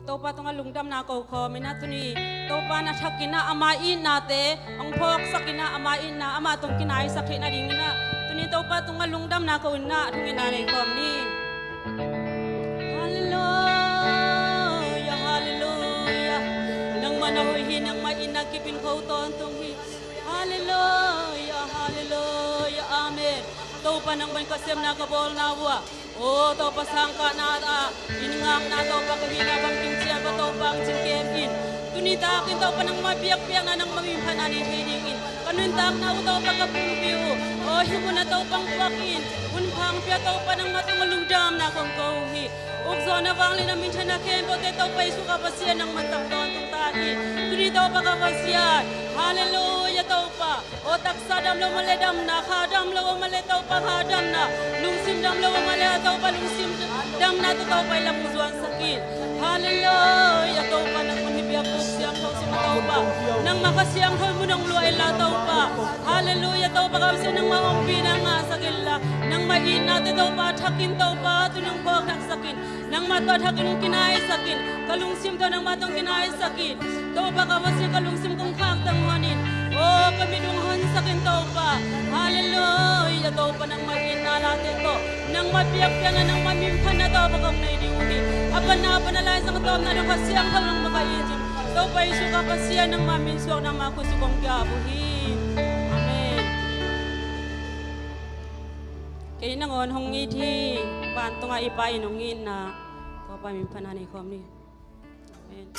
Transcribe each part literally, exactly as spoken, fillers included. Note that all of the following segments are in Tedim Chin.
Topa tungah lungdamna ko khawm in ah, tuni Topa na thakin ah ama itnate hong phawksak in ah, ama itna amah tawh kinaisak theih nadingin ah, tuni Topa tungah lungdamna ko in ah, thungetna nei khawm ni. Halleluia, halleluia. Nangmah na hoih hi, nangmah itna kip in ko tawntung hi. Halleluia, halleluia, amen. Topa nang bang ka siamna ka bawlna uh ah, aw Topa, sangkahna ah inn ngakna Topa ka hihna bangkim ciang ka Topa hong cing kem in. Tuni takin Topa nangmah biakpiakna, nangmah minphatna nei thei dingin ka nuntakna uh Topa ka pumpi uh, aw hih munah Topa hong puak in. Hun pha hong pia Topa, nangmah tungah lungdamna kong ko uh hi. Ukzawhna, vangliatna, minthanna khempeuhte Topa Jesuh ka Pasian, nangmah tang tawntung ta hi. Tuni Topa ka Pasian, halleluia Topa. Aw taksa dam lo mah leh damna, kha dam lo mah leh Topa kha damna, lungsim dam lo mah leh Topa lungsim damna tawh Topa i lam hong zuansak in. Halleluia Topa, nang mun hi biakbuk siangtho sungah Topa, nangmah Kha Siangtho mun hong luah inla Topa. Halleluia Topa ka Pasian, nangmah ompihna ngahsak inla, nangmah itnate Topa thakin Topa tuni hong phawk thaksak in. Nangmah tawh thakin hong kinaisak in, ka lungsim tawh nangmah tawh hong kinaisak in. Topa ka Pasian, ka lungsim kong khaktan hon in. Aw ka mit hong honsak in Topa. Halleluia Topa, nangmah itna late tawh, nangmah biakpiakna, nangmah minphatna Topa kong nei ding uh hi. A panna a panna laisang tawpna dong Kha Siangtho nangmah ka it in. Topa Jesuh ka Pasian, nangmah min suak, nangmah khutsung kong ki-ap uh hi. Amen. Kei nangawn hong it hi. Vantungah i Pa in hong itna Topa minphatna nei khawm ni. Amen.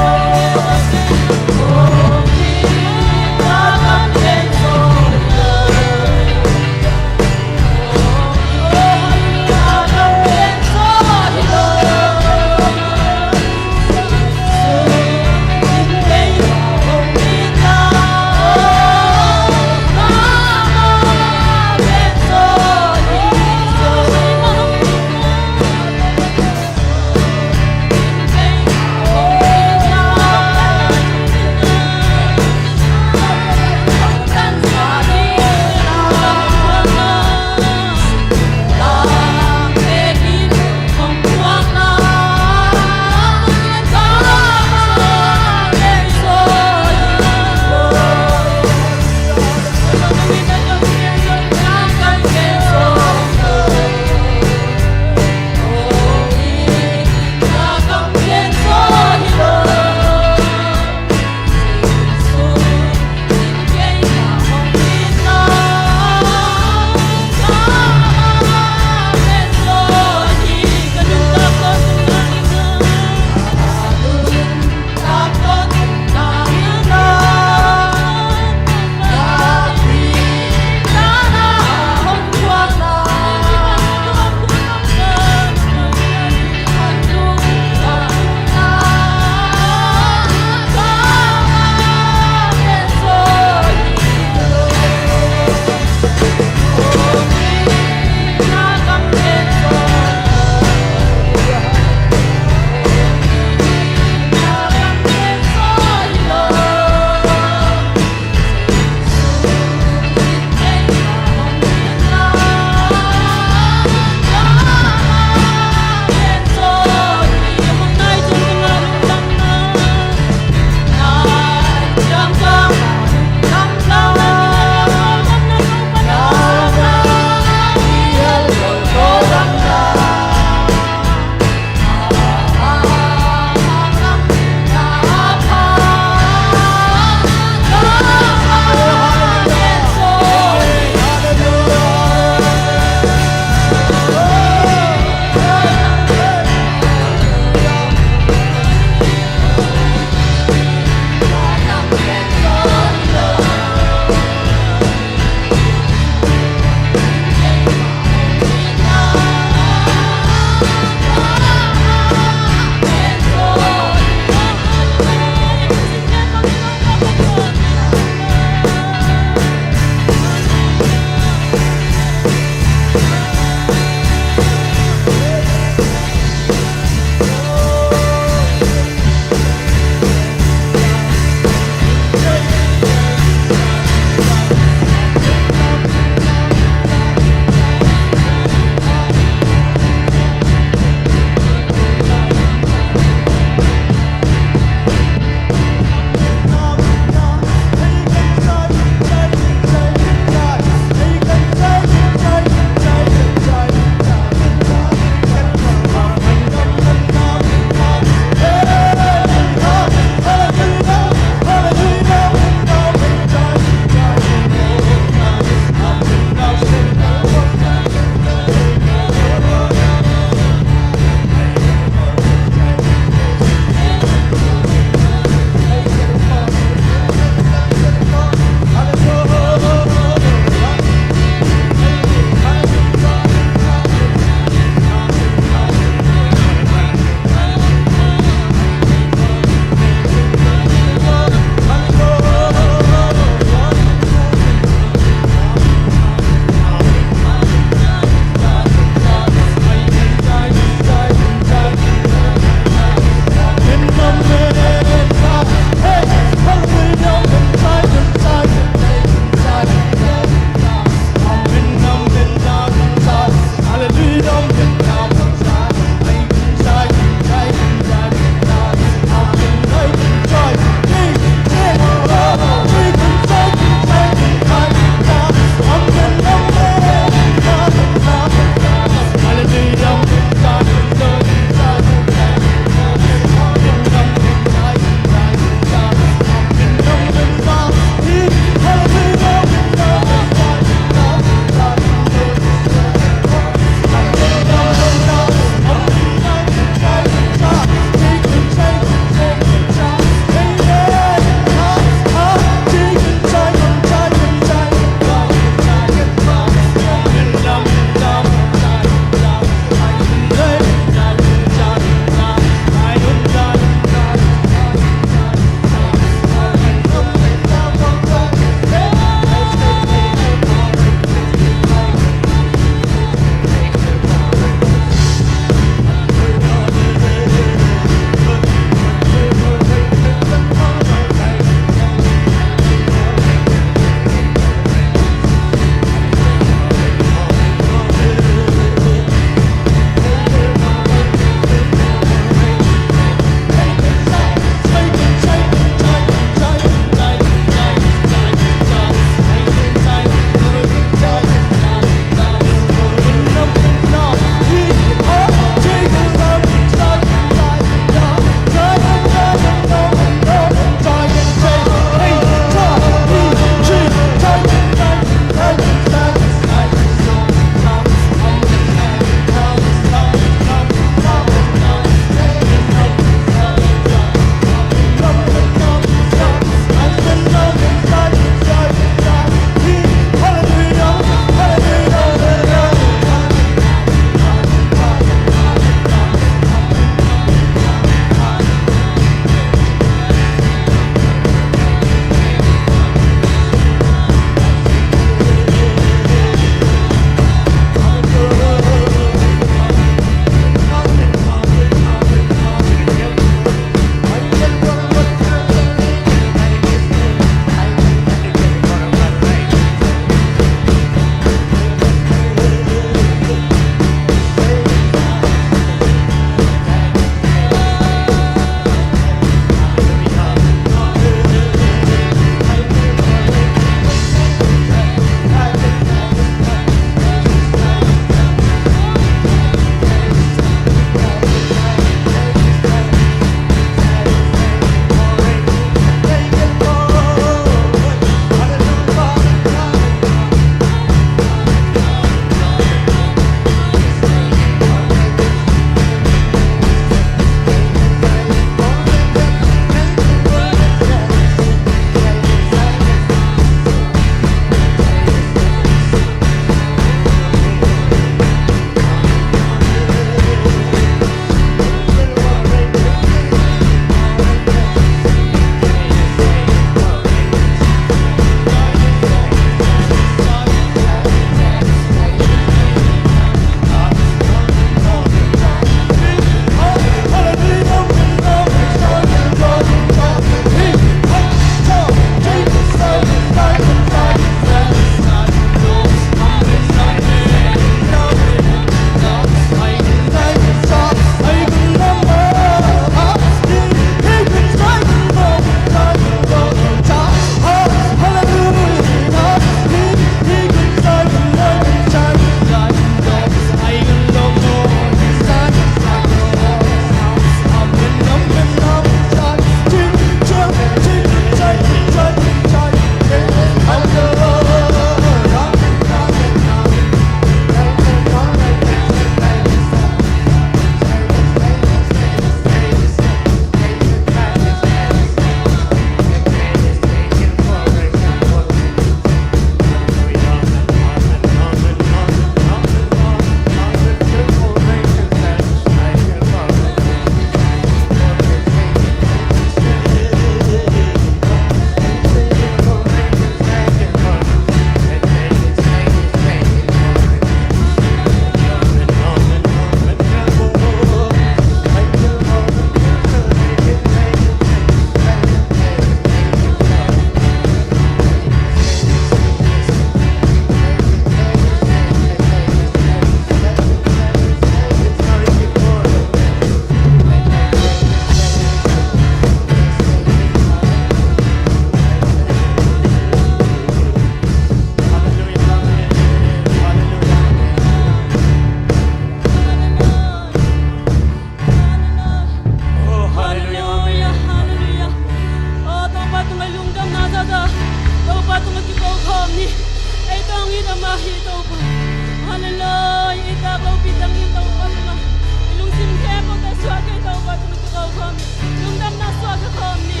Lungdamna suak khawm ni.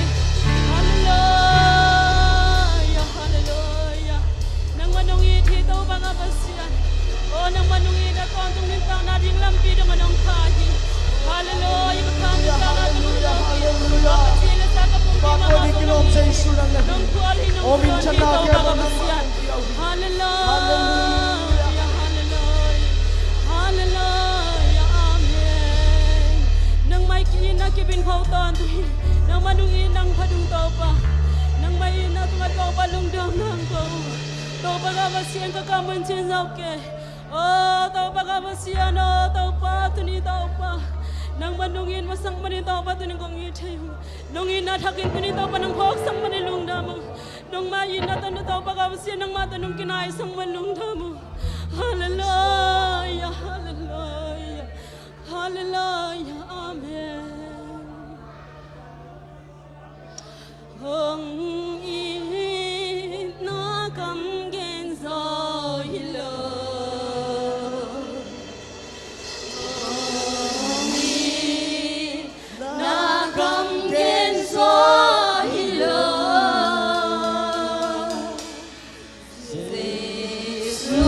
Halleluia, halleluia. Nangmah nong it hi Topa ka Pasian. O, nangmah nong itna tawntung nuntakna ding lampi dong a nong pha hi. Halleluia, ka pha nuntakna ka lungdam hi. Ka pha nuntakna ka pumpi mahmah zong nong it hi. Nong khual hi, nong khual hi Topa ka Pasian. Halleluia, halleluia, halleluia. Amen. Nangmah itna kip in ko tawntung hi. Nangmah nong itna pha ding Topa. Nangmah itna tungah Topa lungdamna ko. Topa ka Pasian, ka kam un cin zau kei. O Topa ka Pasian, o Topa, tuni Topa, nangmah nong it masak manin Topa, tuni kong it thei uh. Nong itna thakin tuni Topa nong phawksak manin lungdam uh. Nangmah itna tawh Topa ka Pasian, nangmah tawh nong kinaisak manin lungdam uh. Halleluia, halleluia, halleluia. Amen. Hong itna kam gen zaw hi lo. Hong itna kam gen zaw hi lo. Jesu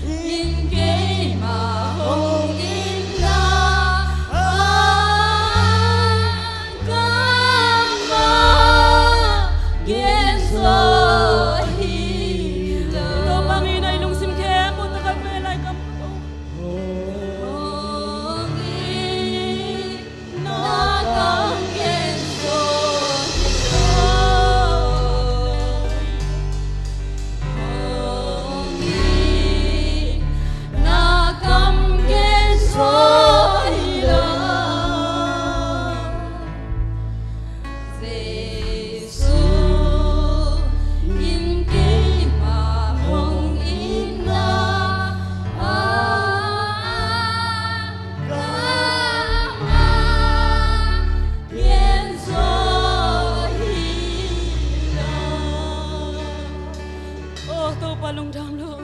in keima hong itna ah kammal gen zaw hi lo. Topa, mi na i lungsim khempeuh tawh ka vei lai kam. Hong it Pian zaw hi lo. O Topa, lungdam lo.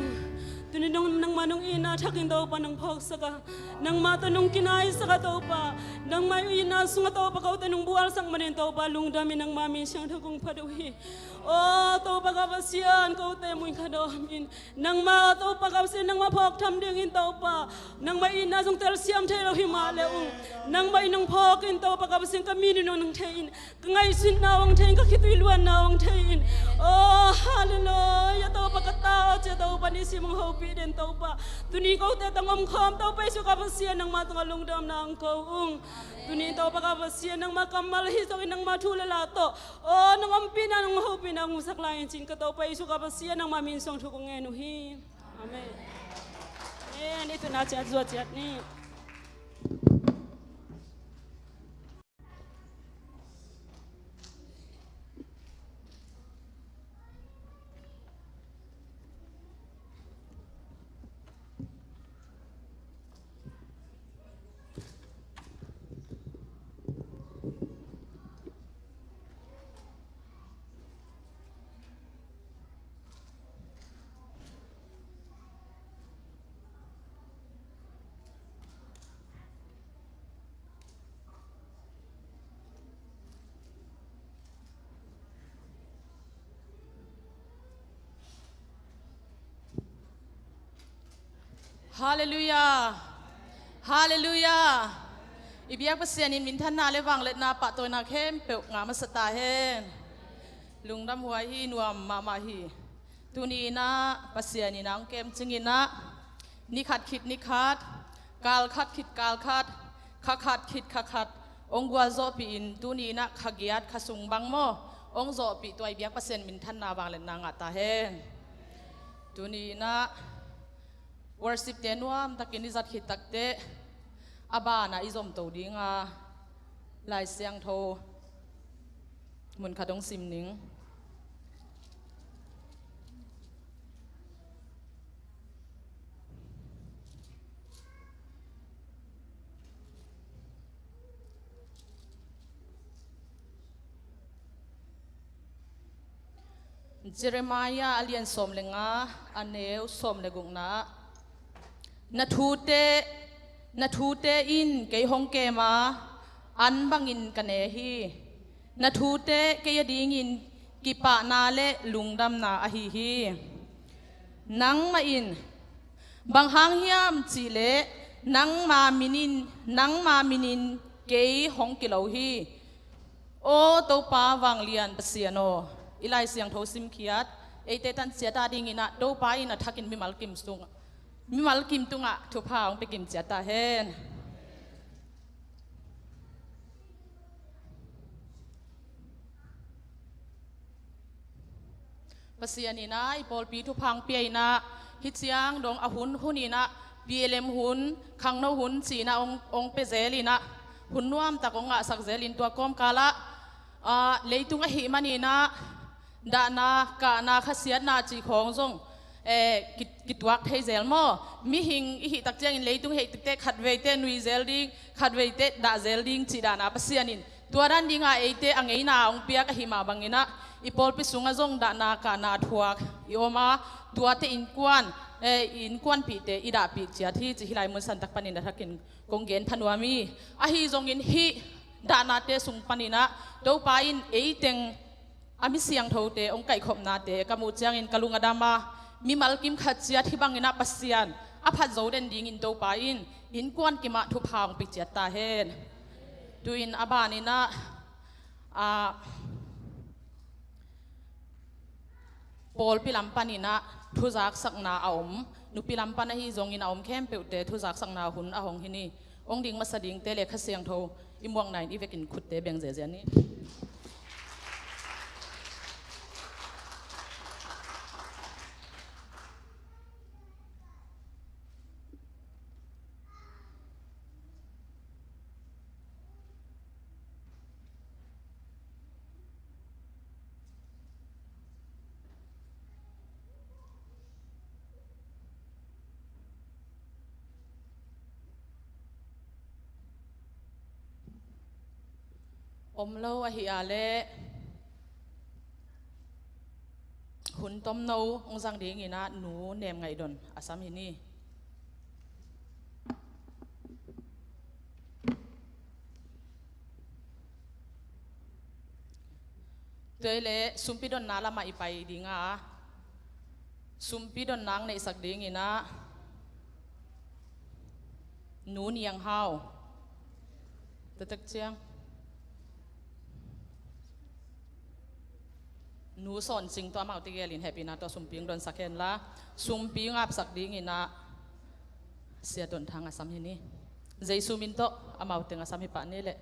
Tuni nong, nangmah nong itna thakin Topa nong phawksak a, nangmah tawh nong kinaisak a Topa, nangmah itna sungah Topa kote nong bualsak manin Topa lungdam in, nangmah min siangtho kong phat uh hi. O Topa ka Pasian, kote muin ka dawm in. Nangmah, Topa ka Pasian, nangmah phawk tham dingin Topa, nangmah itna zong telsiam thei lo hi mah le ung, nangmah in nong phawk in Topa ka Pasian, ka min in nong thei in, ka ngaihsutna hong thei in, ka khitui luanna hong thei in. O halleluia, Topa ka ta aw cia Topa, nisim hong hopih den Topa. Tuni kote tang omkhawm Topa Jesu ka Pasian, nangmah tungah lungdamna hong ko ung. Tuni Topa ka Pasian, nangmah kammal hi zongin, nangmah thu le la tawh, o nong ompihna, nong hopihna hong sak lai in cin, ka Topa Jesu ka Pasian, nangmah min suang thu kong ngen uh hi. Amen. Amen. I tuna ciat zuat ciat ni. Halleluia. Halleluia. I biak Pasian in minthanna le vangliatna pahtawina khempeuh ngah masa ta hen. Lungdam huai hi, nuam mahmah hi. Tuni in ah Pasian in ah hong kemcing in ah, ni khat khit ni khat, kal khat khit kal khat, kha khat khit kha khat, hong gualzawhpih in, tuni in ah kha giat kha sung bang maw, hong zawhpih, tua i biak Pasian minthanna vangliatna ngah ta hen. Tuni in ah worship-te nuamtakin i zat khit takteh, a banah i zomto ding a, Lai Siangtho mun khat hong sim ning. Jeremiah a lian sawm le nga, a neu sawm le gukna ah, na thute, na thute in kei hong kem a, an bangin ka ne hi. Na thute kei adingin kipahna le lungdamna ahi hi. Nangmah in bang hang hiam cihleh nangma minin, nangma minin kei hong kilo hi. Aw Topa vanglian Pasian aw, i Lai Siangtho simkhiat eite tan ciat a dinginah Topa in a thakin mimal kim sung, mimal kim tungah thupha hong pia kim ciat ta hen. Pasian inah i pawlpi thupha hong pia inah hih ciang dong a hun hun inah P L M hun, khangno hun ci inah hong, hong pia zel inah hun nuamtak hong ngahsak zel in tua kawmkalah, ah, leitung ahih man inah dahna, kahna, khasiatna cih khawng zong, eh, ki-, kituak thei zel maw? Mihing i hih tak ciangin leitung hei tikte khat veite nui zel ding, khat veite dah zel ding cih dahna Pasian in tua dan dinga eite a ngeina hong piak ahih mah banginah i pawlpi sungah zong dahna kahna thuak i om a, tuate innkuan, eh, innkuanpihte i dahpih ciat hi cih hih lai mun santak panin a thakin kong gen pha nuam hi. Ahi zongin hih dahnate sung paninah Topa in eiteng a mi siangthote hong kaihkhopnate ka muh ciangin ka lung a dam a, mimal kim khat ciat hih banginah Pasian a phat zo den dingin Topa in innkuan kimah thupha hong pia ciat ta hen. Tu-in a baninah, ah, pawlpi lam paninah thuzaksakna a om, nupi lam pan ahi zongin a om khempeuhte thuzaksakna hun a hong hi ni. Hong ding masa dingte le Kha Siangtho i muakna in i vekin khutte beng ziazia ni. Om lo ahi a leh hun tomno hong zang dinginah Nu Nem Ngaih Don a sam hi ni. Tua leh sumpi donna lamah i pai dinga, sumpi donna hong neihsak dinginah Nu Niang Hau, taktak ciang Nu Sawn Cing tawh amaute gelin hehpihna tawh sumpi hong donsak hen la, sumpi hong apsak dinginah Sia Don Thang a sam hi ni. Jesu min tawh amaute hong a sam hi pah ni leh.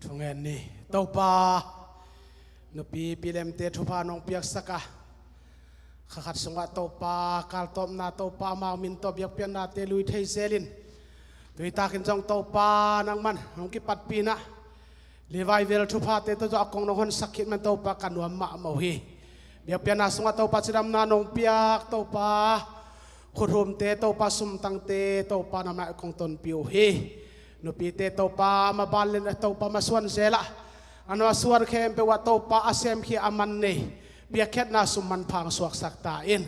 Thungen ni. Topa, nupi P L M te thupha nong piaksak a, kha khat sungah Topa kaltawpna, Topa amau min tawh biakpiaknate lui thei zelin, tuitakin zong Topa nangman hong kipatpih inah revival thuphate tawh zong a kong nong honsak khit man Topa ka nuam mahmah uh hi. Biakpiakna sungah Topa cidamna nong piak Topa, khuthumte Topa, sumtangte Topa, na mai kong tonpih uh hi. Nupite Topa, ma ban le Topa, ma suan zelah, a nua suan khempeuh ah Topa a semkhia a man nei, biakpiakna sum manpha hong suaksak ta in.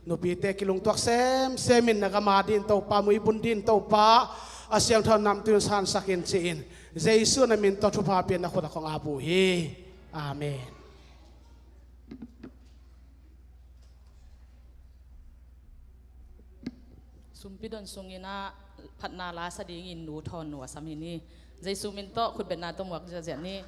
Nupite kilungtuak semsem in na gam a din Topa, muibun din Topa, a siangtho namtui in sansak in ci-in Jesu na min tawh thupha pia na khut ah kong ap uh hi. Amen. Sumpi don sungin ah phatna la sa dingin Nu Thawn Nu a sam hi ni. Jesu min tawh khutbetna tawh muak ziahziah ni.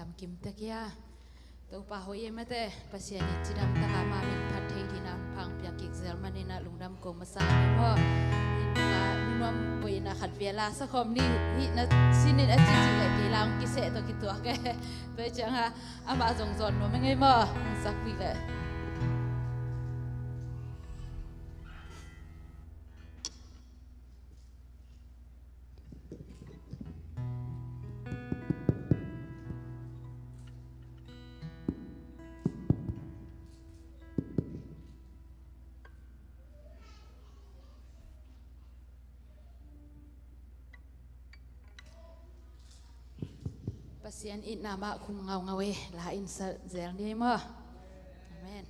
Lam kim tek hia. Topa hoih e mate, Pasian in cidam taka ama min phat thei dingin hong piak kik zel manin ah lungdam ko masa ni maw. Hih, ah, nuam poi in ah khat vei la sa khawm ni, hih na sinin a cici leh kei la hong kiseh tawh kituak e. Tua ciang ah amah zong zawn nuam e ngei maw. Hong sakpih leh. Pasian itna mah khum ngaungau e, la in sa zel ni maw. Amen.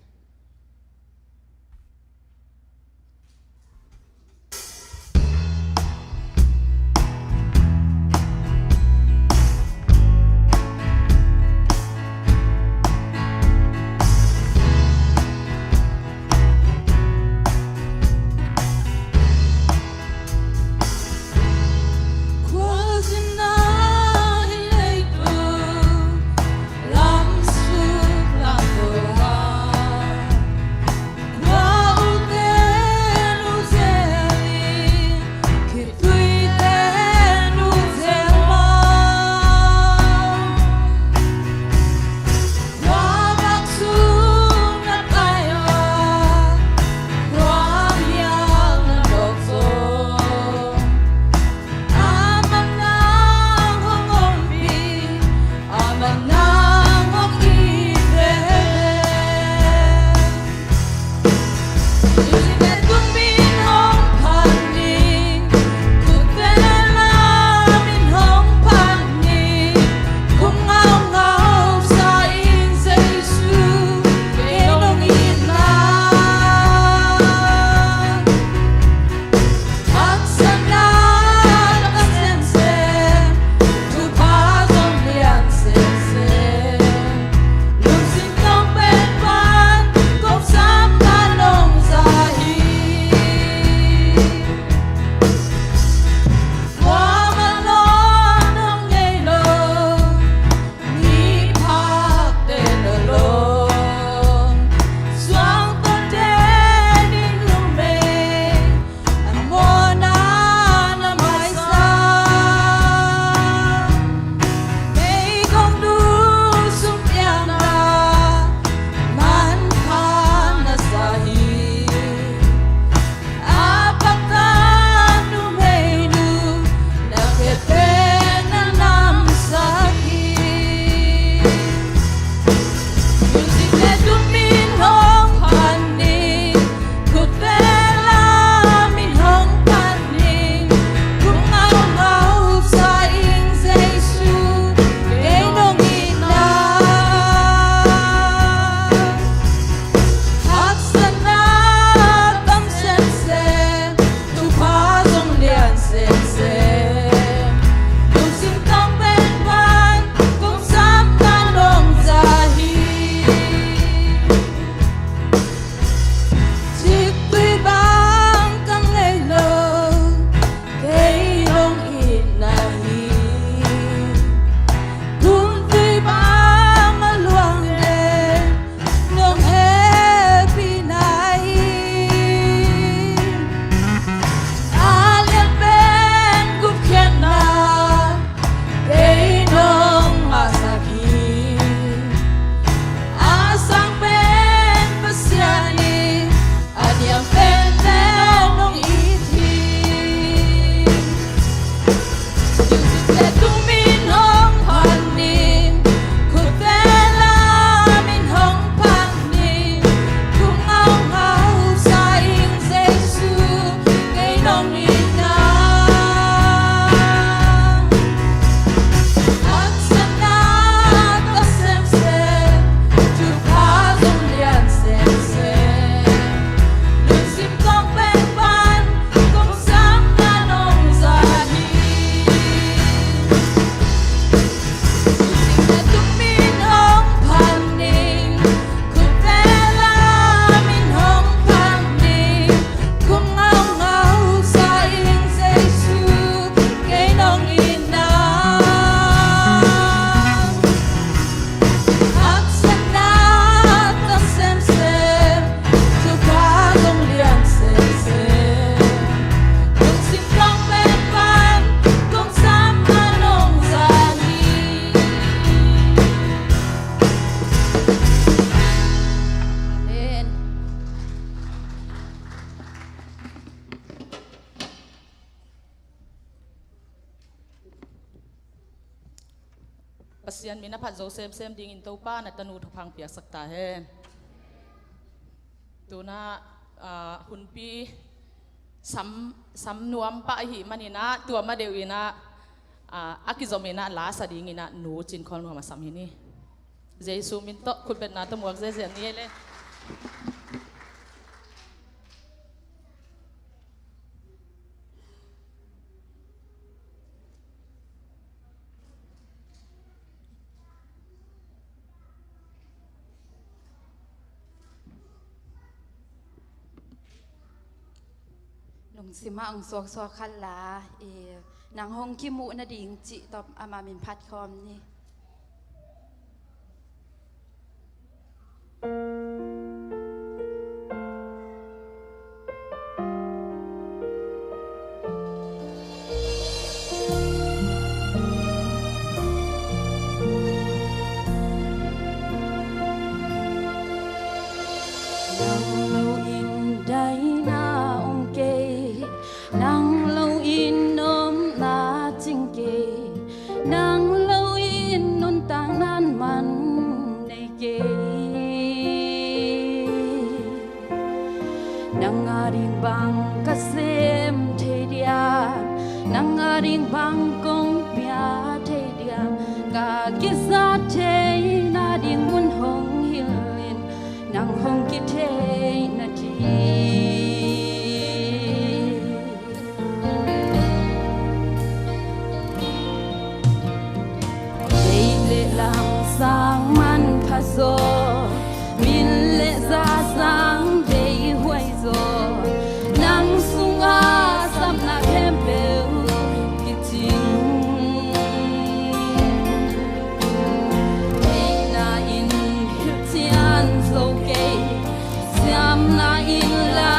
Pasian min a phat zo semsem dingin Topa na tanu thupha piaksak ta hen. Tuna, ah, hunpi sam, sam nuam pah ahih manin ah, tua ma deuh in ah, ah, a kizom in ah, la sa dingin ah, Nu Cin Khawl Nuam a sam hi ni. Jesu min tawh khutbetna tawh muak ziahziah ni ei le. Lungsim ah hong suaksuak khat la, i, nang hong kimuh nading cih tawh ama min phat khawm ni. Nang lo in daina om kei, nang lo in nopna cing kei, nang lo in nuntakna man nei kei. Nang ading bang ka sem thei diam, nang ading bang kong pia thei diam, ka kisa thei nading mun hong hilh in, nang hong kithei nading. Deih le lam sang manpha zaw, min le za sang deih huai zaw, nang sungah sapna khempeuh kicing. Theihna in hilh cian zo kei, siamna in la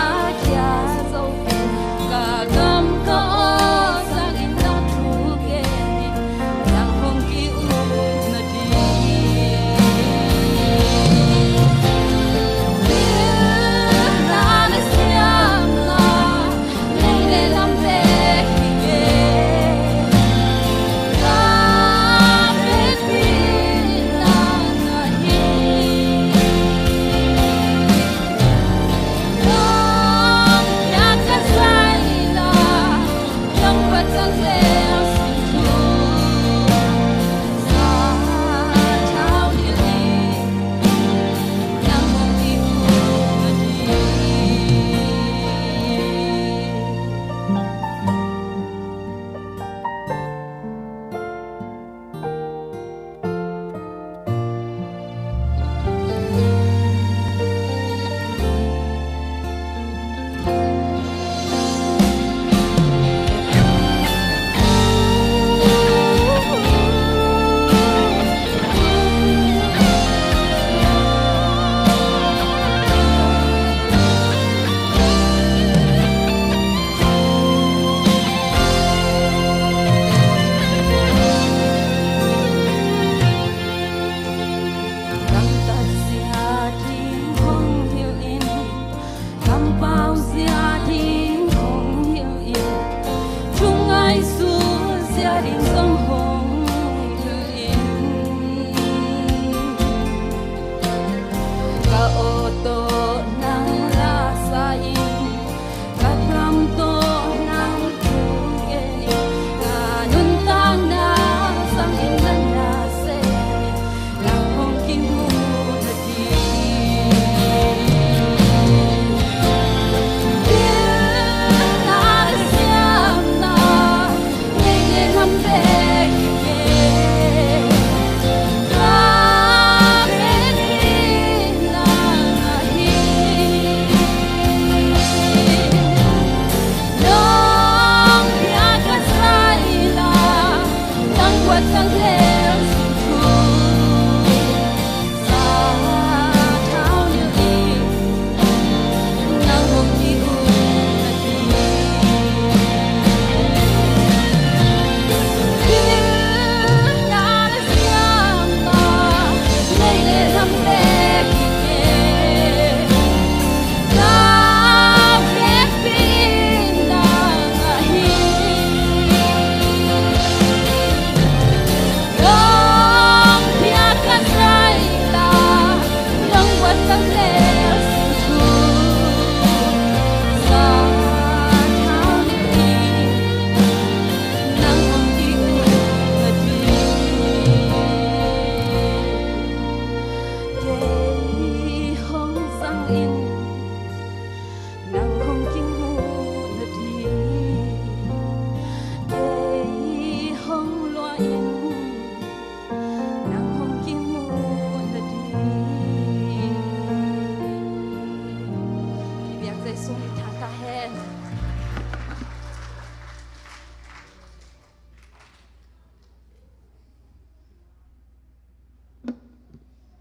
Ka hen.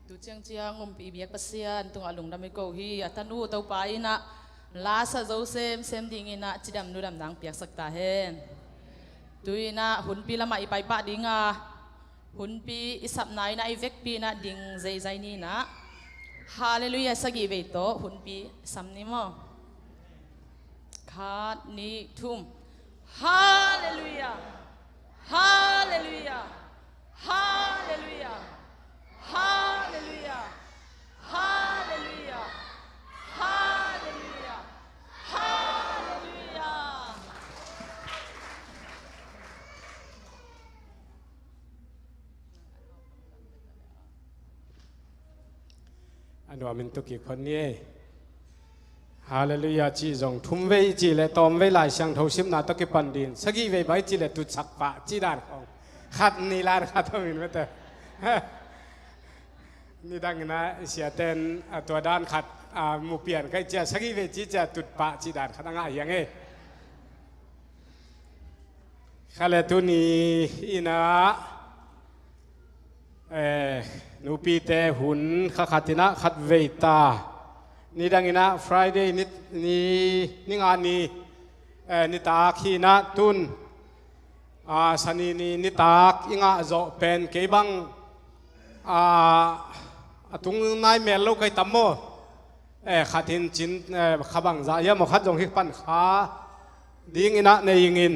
Tu ciangciang umpi biak Pasian tungah lungdam i ko hi. A tanu Topa in ah lasa zo semsem dingin ah cidam nudam dang piaksak ta hen. Tu in ah hunpi lamah i paipah ding a, hunpi i sapna in ah i vekpi in ah ding zeizai ni in ah. Halleluiah sagih vei tawh hunpi i sam ni maw? Khat, nih, thum. Halleluiah. Halleluiah. Halleluiah. Halleluiah. Halleluiah. Halleluiah. Halleluiah. A nuam in tu kik hon ni ei. Halleluiah cih zong thum vei i cih leh tawm vei Lai Siangtho simna tawh kipan ding. Sagih vei bang i cih leh tutsak pah cih dan khong. Khat ni lan khat om in mate. Nidang in ah i siaten a tua dan khat a mu pian ka i cia sagih vei cih cia tut pah cih dan khat a ngah hiang ei. Kha le tuni in ah, eh, nupite hun kha khat in ah khat vei ta. Nidang in ah Friday ni, ni, ni nga ni, eh, nitak hi in ah tun, ah, Sani ni nitak i ngah zawh pen kei bang, ah, a tung nai mel lo kai tam maw? Eh, khat hin cin, eh, kha bangzah hiam aw khat zong hi pan kha ding in ah nei ing in.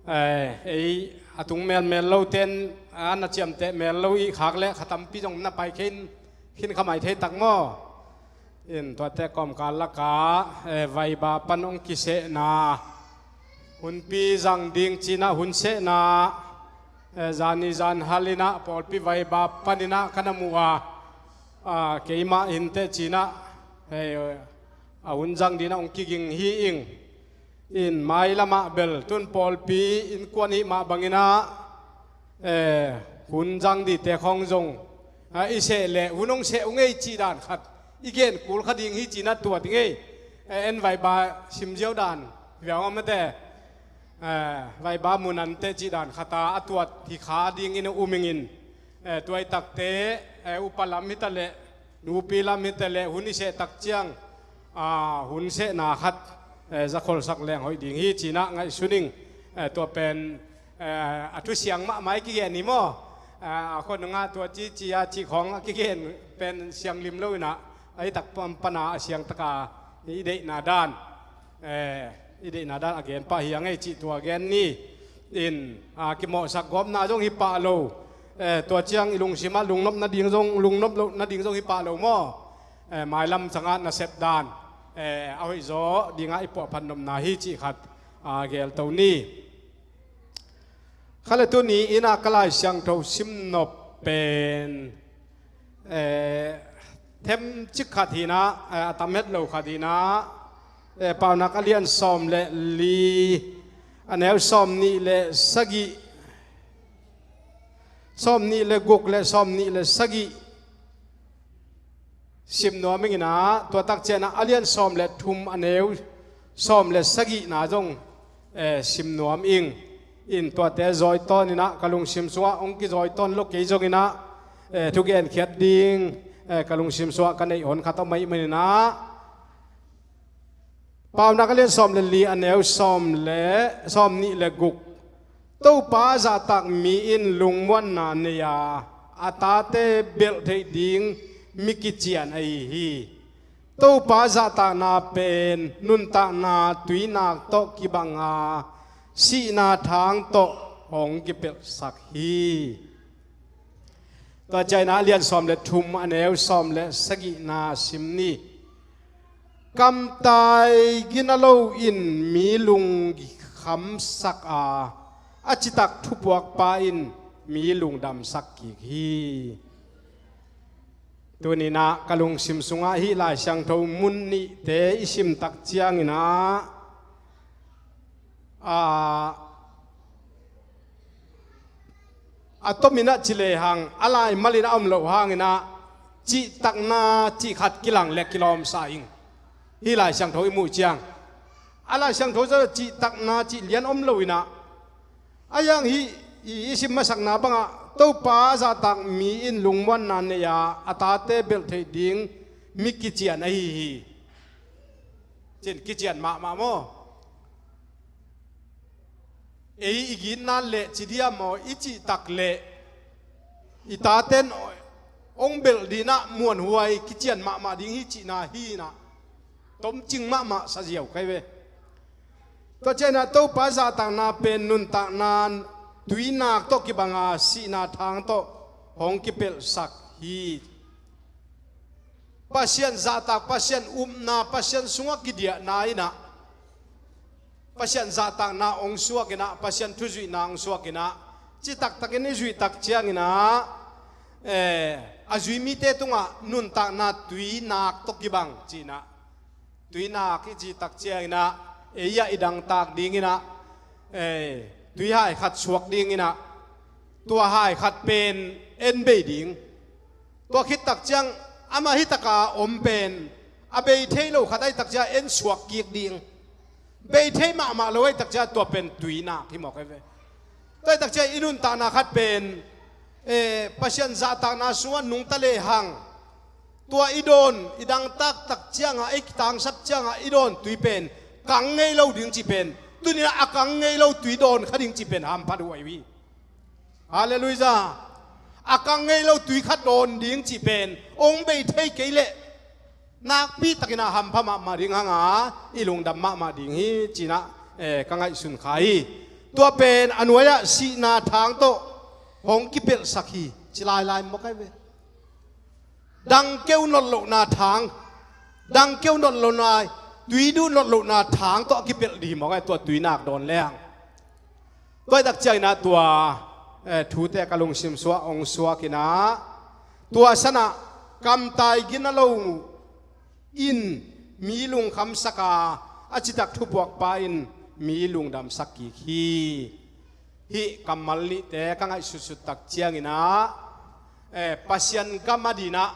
Eh, ei a tung melmel lo ten, a na ciamteh mel lo i khak leh kha tampi zong na pai khe in khin kha mai thei tak maw? In tuate kawmkal lakah, eh, vaiba pan hong kisehna, hunpi zang ding ci in ah hun sehna, eh, zani zan hal in ah pawlpi vaiba pan in ah ka na muh a, ah, keimah hinteh ci in ah, hei, a hun zang ding in ah hong kiging hi ing. In mailamah bel tun pawlpi innkuan hih mah bang in ah, eh, hun zang dingte khawng zong, ah, i seh leh hun hong seh uh ngei cih dan khat i gen kul kha ding hi ci in ah tuat i ngei. Eh, en vaiba simziau dan viau a mate, eh, vaiba munante cih dan khat a a tuat hi kha ding in a um ing in. Eh, tuaitakte, eh, upa lam hi ta leh, nupi lam hi ta leh hun i seh tak ciang, ah, hun sehna khat, eh, zakholsak leng hoih ding hi ci in ah ngaihsun ing. Eh, tua pen, eh, a thu siang mahmah i kigen hi maw? Eh, a khua nungah tua ci ci a cih khawng a kigen pen siang lim lo in ah, a hi tak pan pan a a siang tak a i deihna dan, eh, i deihna dan a gen pah hi a ngei cih tua gen ni. In, ah, kimawhsak gawpna zong hi pah lo. Eh, tua ciang i lungsim ah lungnop nading zong, lungnop loh nading zong hi pah lo maw? Eh, mailam sangah nasep dan, eh, a hoihzaw ding ah i puahphat nopna hi cih khat, ah, gelto ni. Kha le tuni in ah ka Lai Siangtho simnop pen, eh, themcik khat hi in ah, eh, a tam het lo khat hi in ah, eh, Paunak a lian sawm le li, a neu sawm nih le sagih, sawm nih le guk le sawm nih le sagih sim nuam ing in ah, tua tak ciang ah a lian sawm le thum a neu sawm le sagihna zong, eh, sim nuam ing. In tuate zawi tawn in ah ka lungsim sungah hong kizawi tawn lo kei zong in ah, eh, thugenkhiat ding, eh, ka lungsim sungah ka neih hon khat om ahih man in ah, Paunak a lian sawm le li a neu sawm le sawm nih le guk. Topa zahtak mi in lungmuanna nei a, a tate belh theih ding mi kician ahi hi. Topa zahtakna pen nuntakna tuinak tawh kibang a, sihna thang tawh hong kipelhsak hi. Tua ciang in ah a lian sawm le thum a neu sawm le sagihna sim ni. Kamtai gina lo in mi lungkhamsak a, a citak thupuakpa in mi lungdamsak kik hi. Tuni in ah ka lungsim sungah hih Lai Siangtho mun nihte i sim tak ciang in ah, a, a tom in ah ci lehang, a laimal in a om loh hang in ah, cihtakna cih khat kilang le kilawmsa ing. Hih Lai Siangtho i muh ciang, A Lai Siangtho zong cihtakna cih lian om lo inah, a hiang hih i, i sim masakna bangah Topa zahtak mi in lungmuanna nei a, a tate belh theih ding mi kician ahi hi. Cin kician mahmah maw? Ei i gitna leh ci dia maw, i cihtak leh i taten ong belh dinah muanhuai kician mahmah ding hi cihna hi inah, tomcing mahmah saziau kai ve. Tua cianah Topa zahtakna pen nuntakna tuinak tawh kibanga sihna thang tawh hong kipelhsak hi. Pasian zahtak, Pasian upna, Pasian sungah kidiahna inah, Pasian zahtakna hong suak inah, Pasian thuzuihna hong suak inah, citaktakin i zuihtak cianginah, eh, a zui mite tungah nuntakna tuinak tawh kibang cinah, tuinak i cihtak cianginah, ei ah i dangtak dinginah, eh, tuihai khat suak dinginah, tua hai khat pen en bei ding. Tua khittak ciang amah hi taka om pen a bei thei lo khat ahi tak ciang en suak kik ding. Bei thei mahmah lo ahi tak ciang tua pen tuinak hi mawk ahi ve. Tua ahi tak ciang i nuntakna khat pen, eh, Pasian zahtakna sungah nungta lehang, tua i dawn, i dangtak tak ciangah, i kitangsap ciangah i dawn tui pen kang ngei lo ding cih pen, tuninah a kang ngei lo tui dawn kha ding cih pen hamphat uh ahi hi. Halleluiah. A kang ngei lo tui khat dawn ding cih pen ong bei thei kei leh nakpi takinah hampha mahmah ding hanga i lungdam mahmah ding hi cinah, eh, ka ngaihsun kha hi. Tua pen a nuai-ah sihna thang tawh hong kipelhsak hi ci lailai mawk ahi ve. Dangkeu notlohna thang, dangkeu notlohna, tuiduh notlohna thang tawh a kipelh dih mawk ahi, tua tuinak dawn lehang. Tua ahi tak cianginah tua, eh, thute ka lungsim sungah ong suak inah, tua sanah kamtai gina lo in mi lungkhamsak a, a citak thupuakpa in mi lungdamsak kik hi. Hih kammal nihte ka ngaihsutsut tak cianginah, eh, Pasian gam a dinah,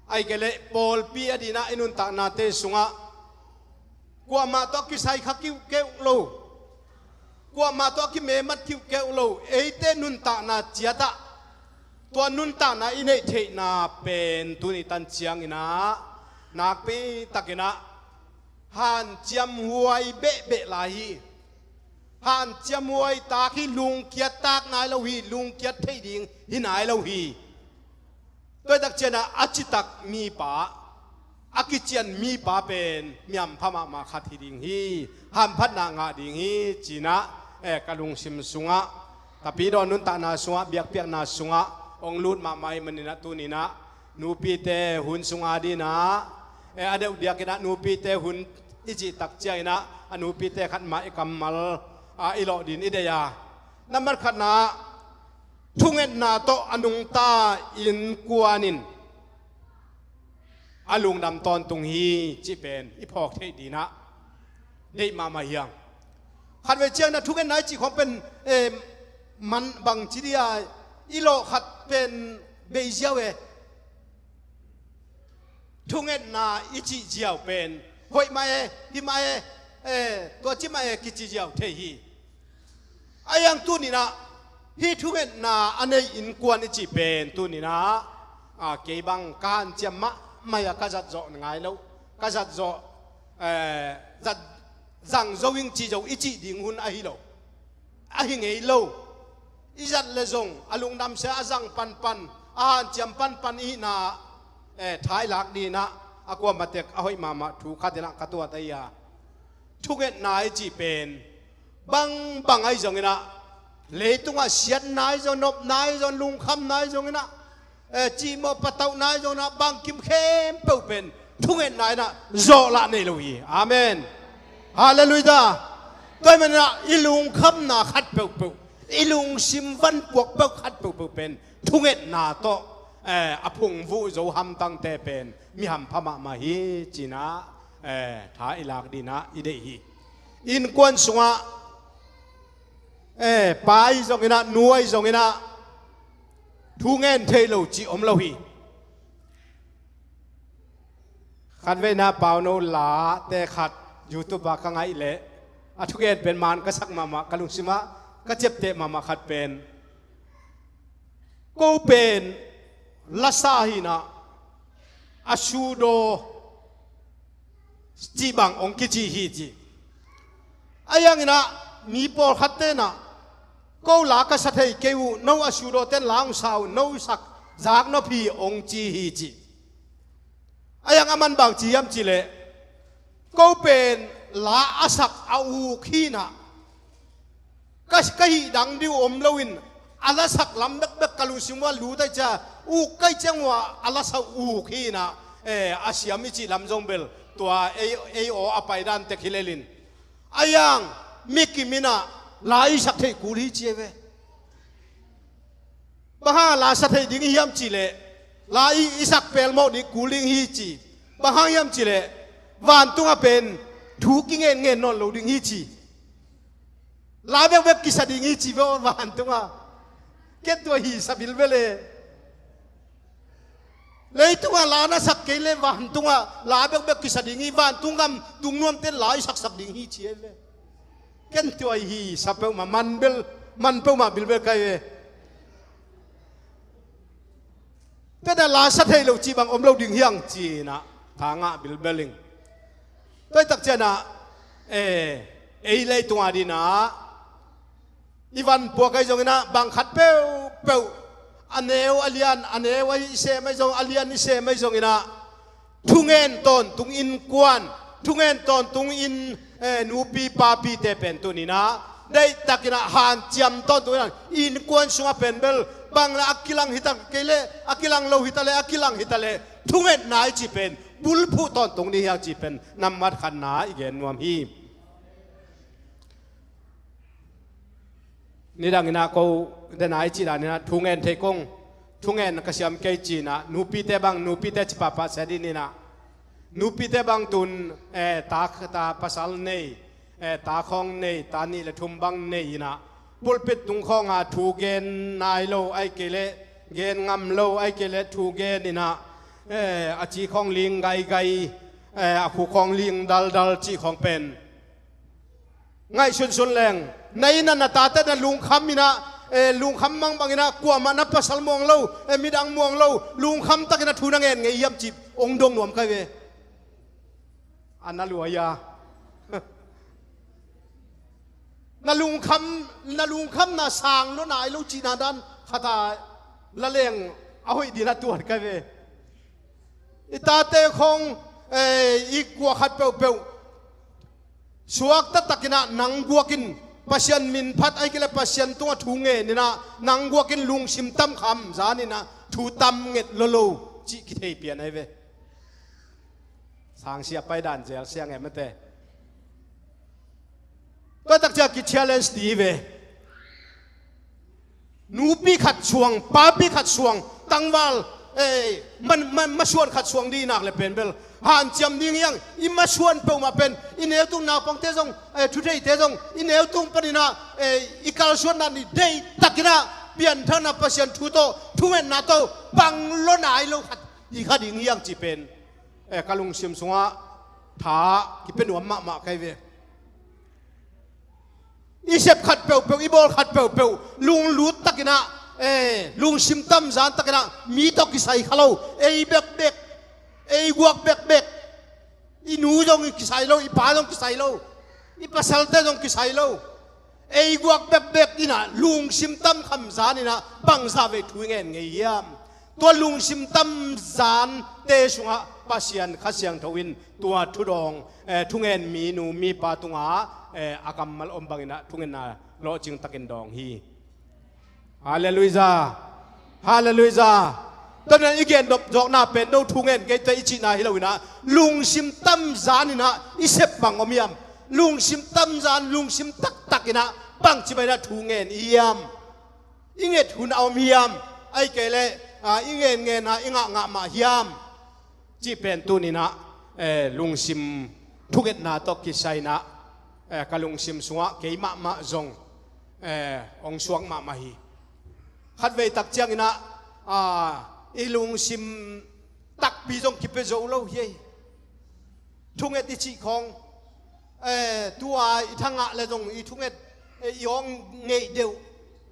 ahi kei leh pawlpi a dinah i nuntaknate sungah kuamah tawh a kisai kha kiuhkeuh lo, kuamah tawh a kimemat kiuhkeuh lo, eite nuntakna ciatah tua nuntakna i neih theihna pen tuni tan cianginah nakpi takinah hanciam huai behbeh lai hi. Hanciam huai tak hi, lungkiat tak nai lo hi, lungkiat thei ding hi nai lo hi. Tua ahi tak cianah a citak mipa, a kician mipa pen mi hampha mahmah khat hi ding hi. Hamphatna ngah ding hi cinah, eh, ka lungsim sungah, tapidaw nuntakna sungah, biakpiakna sungah ong lut mahmah ih maninah tuninah nupite hun sung a dinah, eh, a deuh diakinah nupite hun i cihtak cianginah a nupite khat mah i kammal, ah, i lawh din i deih a. Nambat khatna, thungetna tawh a nungta innkuan in a lungdam tawntung hi cih pen i phawk theih dinah deih mahmah hiang. Khatvei cianginah thungetna i cih khawng pen, eh, man bangci dia i lawh khat pen bei ziau e. Thungetna i cih ziau pen hoih mah e, hi mah e, eh, tua ci mah e kici ziau thei hi. A hiang tuninah hih thungetna a nei innkuan i cih pen tuninah, a, kei bang ka hanciam mahmah a, ka zat zawh ngai lo, ka zat zawh, eh, zat zang zo ing cih zo i cih ding hun ahi lo, ahi ngei lo. I zat le zong a lungdamsia a zang panpan, a hanciam panpan i hihna, eh, tha i lak dinah a kuamatek a hoih mahmah thu khatinah ka tuat ahi a. Thungetna i cih pen bangbang ahi zonginah, leitungah siatna ahi zong, nopna ahi zong, lungkhamna ahi zonginah, eh, cihmawh patauhna ahi zonginah, bangkim khempeuh pen thungetna inah zawhlah nei lo hi. Amen. Halleluiah. Tua ahih maninah i lungkhamna khat peuhpeuh, i lungsim vanpuak peuh khat peuhpeuh pen thungetna tawh, eh, a phungvuh zo hamtangte pen mi hampha mahmah hi cinah, eh, tha i lak dinah i deih hi. Innkuan sungah, eh, pa ahi zonginah, nu ahi zonginah thu ngen thei lo cih om lo hi. Khatveina pauno late khat YouTube ah ka ngaih leh a thugen pen man ka sak mahmah, ka lungsimah ka ciapteh mahmah khat pen, ko pen lasa hinah a sudaw cih bang hong kici hi ci. A hianginah mi pawlkhat tenah ko la ka sa thei kei uh, no a sudaw ten la hong sa uh, no sak zak nop hi hong ci hi ci. A hiang a man bang ci hiam cihleh, ko pen la a sak a uk hinah ka, ka hih dang diu om loin a lasak lam bekbek ka lungsim uah lut ai cia, uk kai ciang uah a lasa uk hinah, eh, a siam i cih lam zong bel tua ei, ei aw a paidan tek hi lelin. A hiang mikim inah la i sak theih kul hi ci e ve. Bang hang la sa thei ding i hiam cihleh, la i, i sak pelmawh ding kul ding hi ci. Bang hang hiam cihleh, vantungah pen thu kingen ngen nawn lo ding hi ci. La bekbek kisa ding hi ci ve vantungah. Ken tua hi sa bilbel e. Leitungah la na sak kei leh vantungah la bekbek kisa ding hi, vantung gam tung nuamten la i saksak ding hi ci e ve. Ken tua hi sa peuhmah, man bel, man peuhmah bilbel kai ve. Tena la sa thei lo cih bang om lo ding hiang cinah tha ngah bilbel ing. Tua i tak cianah, eh, ei leitungah dinah i van puak ai zonginah bang khat peuhpeuh, a neu a lian, a neu ai i sem ai zong, a lian i sem ai zonginah thungen tawntung innkuan, thungen tawntung inn, eh, nupi papite pen tuninah deihtakinah hanciam tawntung inah innkuan sungah pen bel bang le a kilang hita kei leh, a kilang lo hita leh, a kilang hita leh thungetna i cih pen bulphuh tawntung ding hiang cih pen nambat khatna i gen nuam hi. Nidang inah ko dena i cih dan inah thungen thei kong, thungen ka siam kei cinah nupite bang, nupite ci pahpah sia dih inah nupite bang tun, eh, ta, ta pasal nei, eh, ta khawng nei, ta nih le thum bang nei inah pulpit tung khawngah thu gen nai lo ai kei leh, gen ngam lo ai kei leh thu gen inah, eh, a ci khawng ling gaigai, eh, a khu khawng ling daldal cih khawng pen ngaihsunsun leng, na innah na tate na lungkham inah, eh, lungkham mangbang inah kuamah na pasal muang lo, eh, midang muang lo, lungkham takinah thu na ngen ngei hiam cih hong dong nuam kai ve. A na luai a. Na lungkham, na lungkhamna sang lo nai lo cihna dan khata la leng a hoih dinah tuat kai ve. I tate khawng, eh, i kua khat peuhpeuh suakta takinah nang guakin Pasian min phat ai kei leh Pasian tungah thu ngen inah nang guakin lungsim tam kham zan inah thu tam nget lo lo cih kithei pian ai ve. Sangsia paidan zel siang em ate. Tua takcia ki challenge ti ve. Nupi khat suang, papi khat suang, tangval, eh, man, man, masuan khat suang dih nak le pen bel hanciam ding hiang. I masuan peuhmah pen i neutung naupangte zong, eh, thutheite zong i neutung paninah, eh, i kalsuan dan i deih takinah pianthana Pasian thu tawh thungetna tawh bang lo nai lo khat i kha ding hiang ci pen, eh, ka lungsim sungah tha kipia nuam mahmah kai ve. I sep khat peuhpeuh, i bawl khat peuhpeuh lunglut takinah, eh, lungsim tamzan takinah mi tawh kisai kha lo, ei bekbek, ei guak bekbek. I nu zong kisai lo, i pa zong kisai lo, i pasalte zong kisai lo. Ei guak bekbek inah lungsim tam kham zan inah bangzah vei thu i ngen ngei hiam? Tua lungsim tam zante sungah Pasian Kha Siangtho in tua thudawng, eh, thungen mi nu mi pa tungah, eh, a kammal om banginah thungenna lawhcing takin dawng hi. Halleluiah. Halleluiah. Tua nan i gendop zawkna pen no thungen kei tua i cihna hi loinah lungsim tam zan inah i sep bang om hiam? Lungsim tam zan, lungsim taktak inah bangci bang inah thungen i hiam? I nget hun a om hiam? Ai kei leh, ah, i ngen ngen a i ngah ngah mah hiam? Cih pen tuninah, eh, lungsim thungetna tawh kisai inah, eh, ka lungsim sungah kei mahmah zong, eh, hong suak mahmah hi. Khatvei tak cianginah, ah, i lungsim takpi zong kipia zo lo hi ei. Thunget i cih khawng Eh, tua i tha ngah le zong i thunget, eh, i awng ngeih deuh,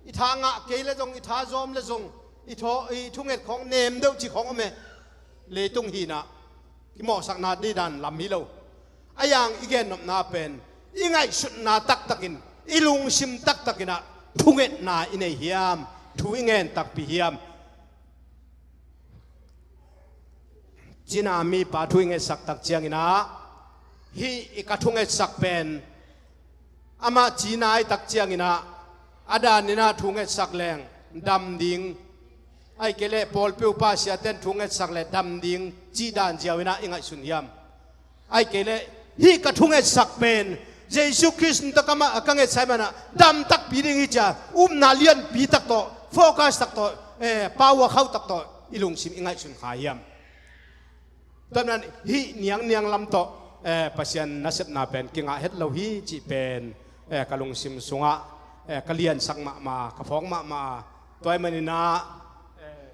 i tha ngah kei le zong, i tha zawm le zong, i thaw, i thunget khawng nem deuh ci khawng om e. Leitung hinah kimawhsakna didan lam hi lo. A yang i gennopna pen i ngaihsutna taktakin, i lungsim taktakinah thungetna i nei hiam, thu i ngen takpi hiam? Cina mipa thu i ngetsak tak cianginah, hih i ka thungetsak pen amah cina i tak cianginah, a daninah thu ngetsak leng dam ding, ahih kei leh pawlpi upa siaten thu ngetsak le dam ding cih dan ziau inah i ngaihsun hiam? Ahih kei leh hih ka thungetsak pen Jesu Khrist tawh ka ma-, ka ngetsak manah dam takpi ding hi cia, upna lianpi tak tawh, focus tak tawh, eh, power khauh tak tawh i lungsim i ngaihsun kha hiam? Tua manin hih niangniang lam tawh, eh, Pasian nasepna pen kingah het lo hi cih pen, eh, ka lungsim sungah, eh, ka liansak mahmah, ka phawk mahmah. Tua ahih maninah, eh,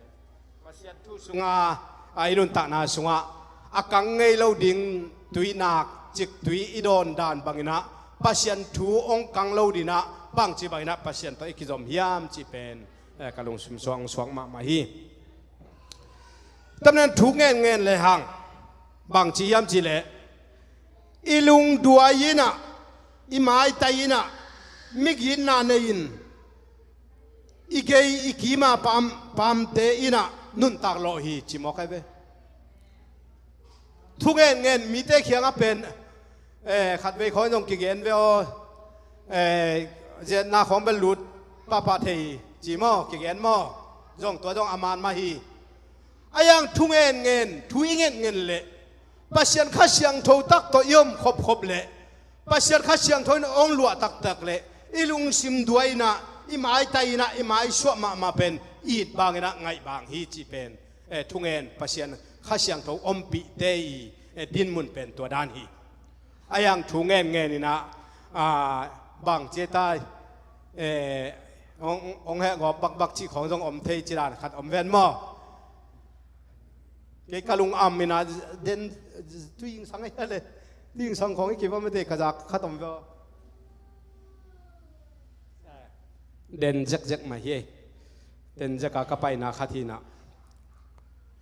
Pasian thu sunga, a, i nuntakna sungah a kang ngei lo ding tuinak ciktui i dawn dan banginah Pasian thu hong kang lo dinah bangci banginah Pasian tawh i kizom hiam cih pen, eh, ka lungsim suang suang mahmah hi. Tua manin thu ngenngen lehang bangci hiam cih leh i lungduai inah, i maitai inah, migitna nei-in, i gei i kima pam, pamte inah nuntak lawh hi ci mawk ai ve. Thu ngenngen mite kiangah pen, eh, khatvei khawng zong kigen ve aw, eh, zetna khawng bel lut pahpah thei hi ci maw, kigen maw? Zong tua zong a man mah hi. A yang thu ngenngen, thu i ngetnget leh Pasian Kha Siangtho tak tawh i om khopkhop leh, Pasian Kha Siangtho in hong luah taktak leh i lungsim duai inah, i maitai inah, i maisuah mahmah pen it banginah ngaih bang hi cih pen, eh, thungen Pasian Kha Siangtho ompihte i, eh, dinmun pen tua dan hi. A yang thu ngenngen inah, ah, bang cia tai, eh, hong, hong heh gawp bakbak cih khawng zong om thei ci dan khat om ven maw? Kei ka lung am inah den, tuingsang ai le, tuingsang khawng i kiva mate ka zak khat om ve aw. Den zekzek mah hi. Den zeka ka paina khat hinah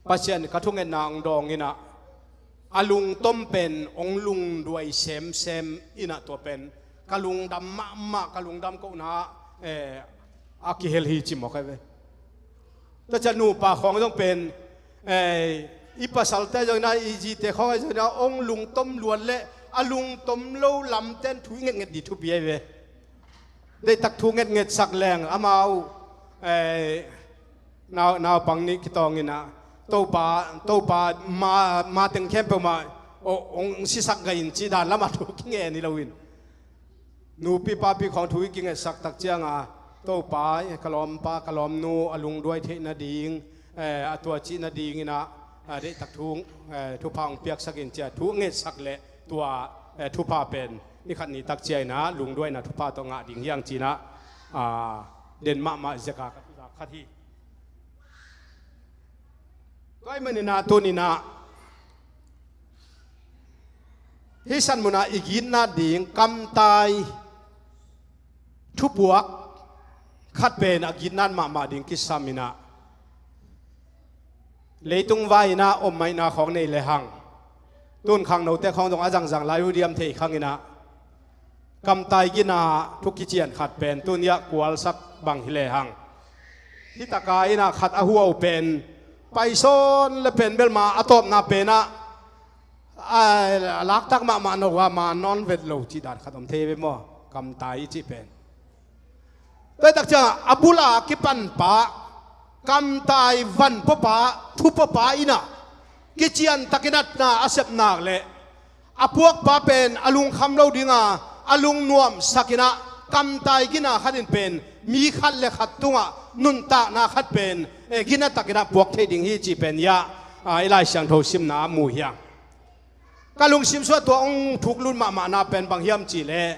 Pasian ka thungetna hong dawng inah, a lungtom pen hong lungduai semsem inah tua pen ka lungdam mahmah, ka lungdam kohna, eh, a kihel hi ci mawk ai ve. Tua ciang nupa khawng zong pen, eh, i pasalte zong inah, i zite khawng zong inah hong lungtom luat leh a lungtom lo lamten thu i ngetnget ding thupi ai ve. Deihtak thu ngetngetsak leng amau, eh, nau, naupang nih kitawng inah, Topa, Topa ma, ma teng khempeuh mah hong, hong sisak gai in cih dan lamah thu kingen hi loin, nupi papi khawng thu i kingetsak tak cianga, Topa, ka lawmpa, ka lawmnu a lungduai theih nading, eh, a tua cih nading inah, ah, deihtak thu, eh, thupha hong piaksak in cia thu ngetsak leh tua, eh, thupha pen ni khat ni tak cia inah lungduaina thupha tawh ngah ding hi hang ci inah, ah, den mahmah zeka ka thutak khat hi. Tua ahih maninah tuni inah hih san munah i gitna ding kamtai thupuak khat pen a gitna mahmah ding kisam inah, leitung vai inah om maihna khawng nei lehang, tun khangnote khawng zong a zangzang lai uh diam thei khang inah, kamtai gitna thu kician khat pen tuni-ah kualsak bang hi lehang, hih taka inah khat a huau pen paisawn le pen bel ma a tawpna penah a laktak mahmah no a ma nawn vet lo cih dan khat om thei ve maw? Kamtai i cih pen. Tua tak ciang a bula kipanpa, kamtai vanpuapa, thupuapa inah kician takin a sepnak leh a puakpa pen a lungkham lo dinga, a lungnuamsak inah, kamtai gitna khat in pen mi khat le khat tungah nuntakna khat pen, eh, gitna takin a puak thei ding hi cih pen hiah, ah, i Lai Siangtho simna mu hiang. Ka lungsim sungah tua hong thuklut mahmahna pen bang hiam cih leh,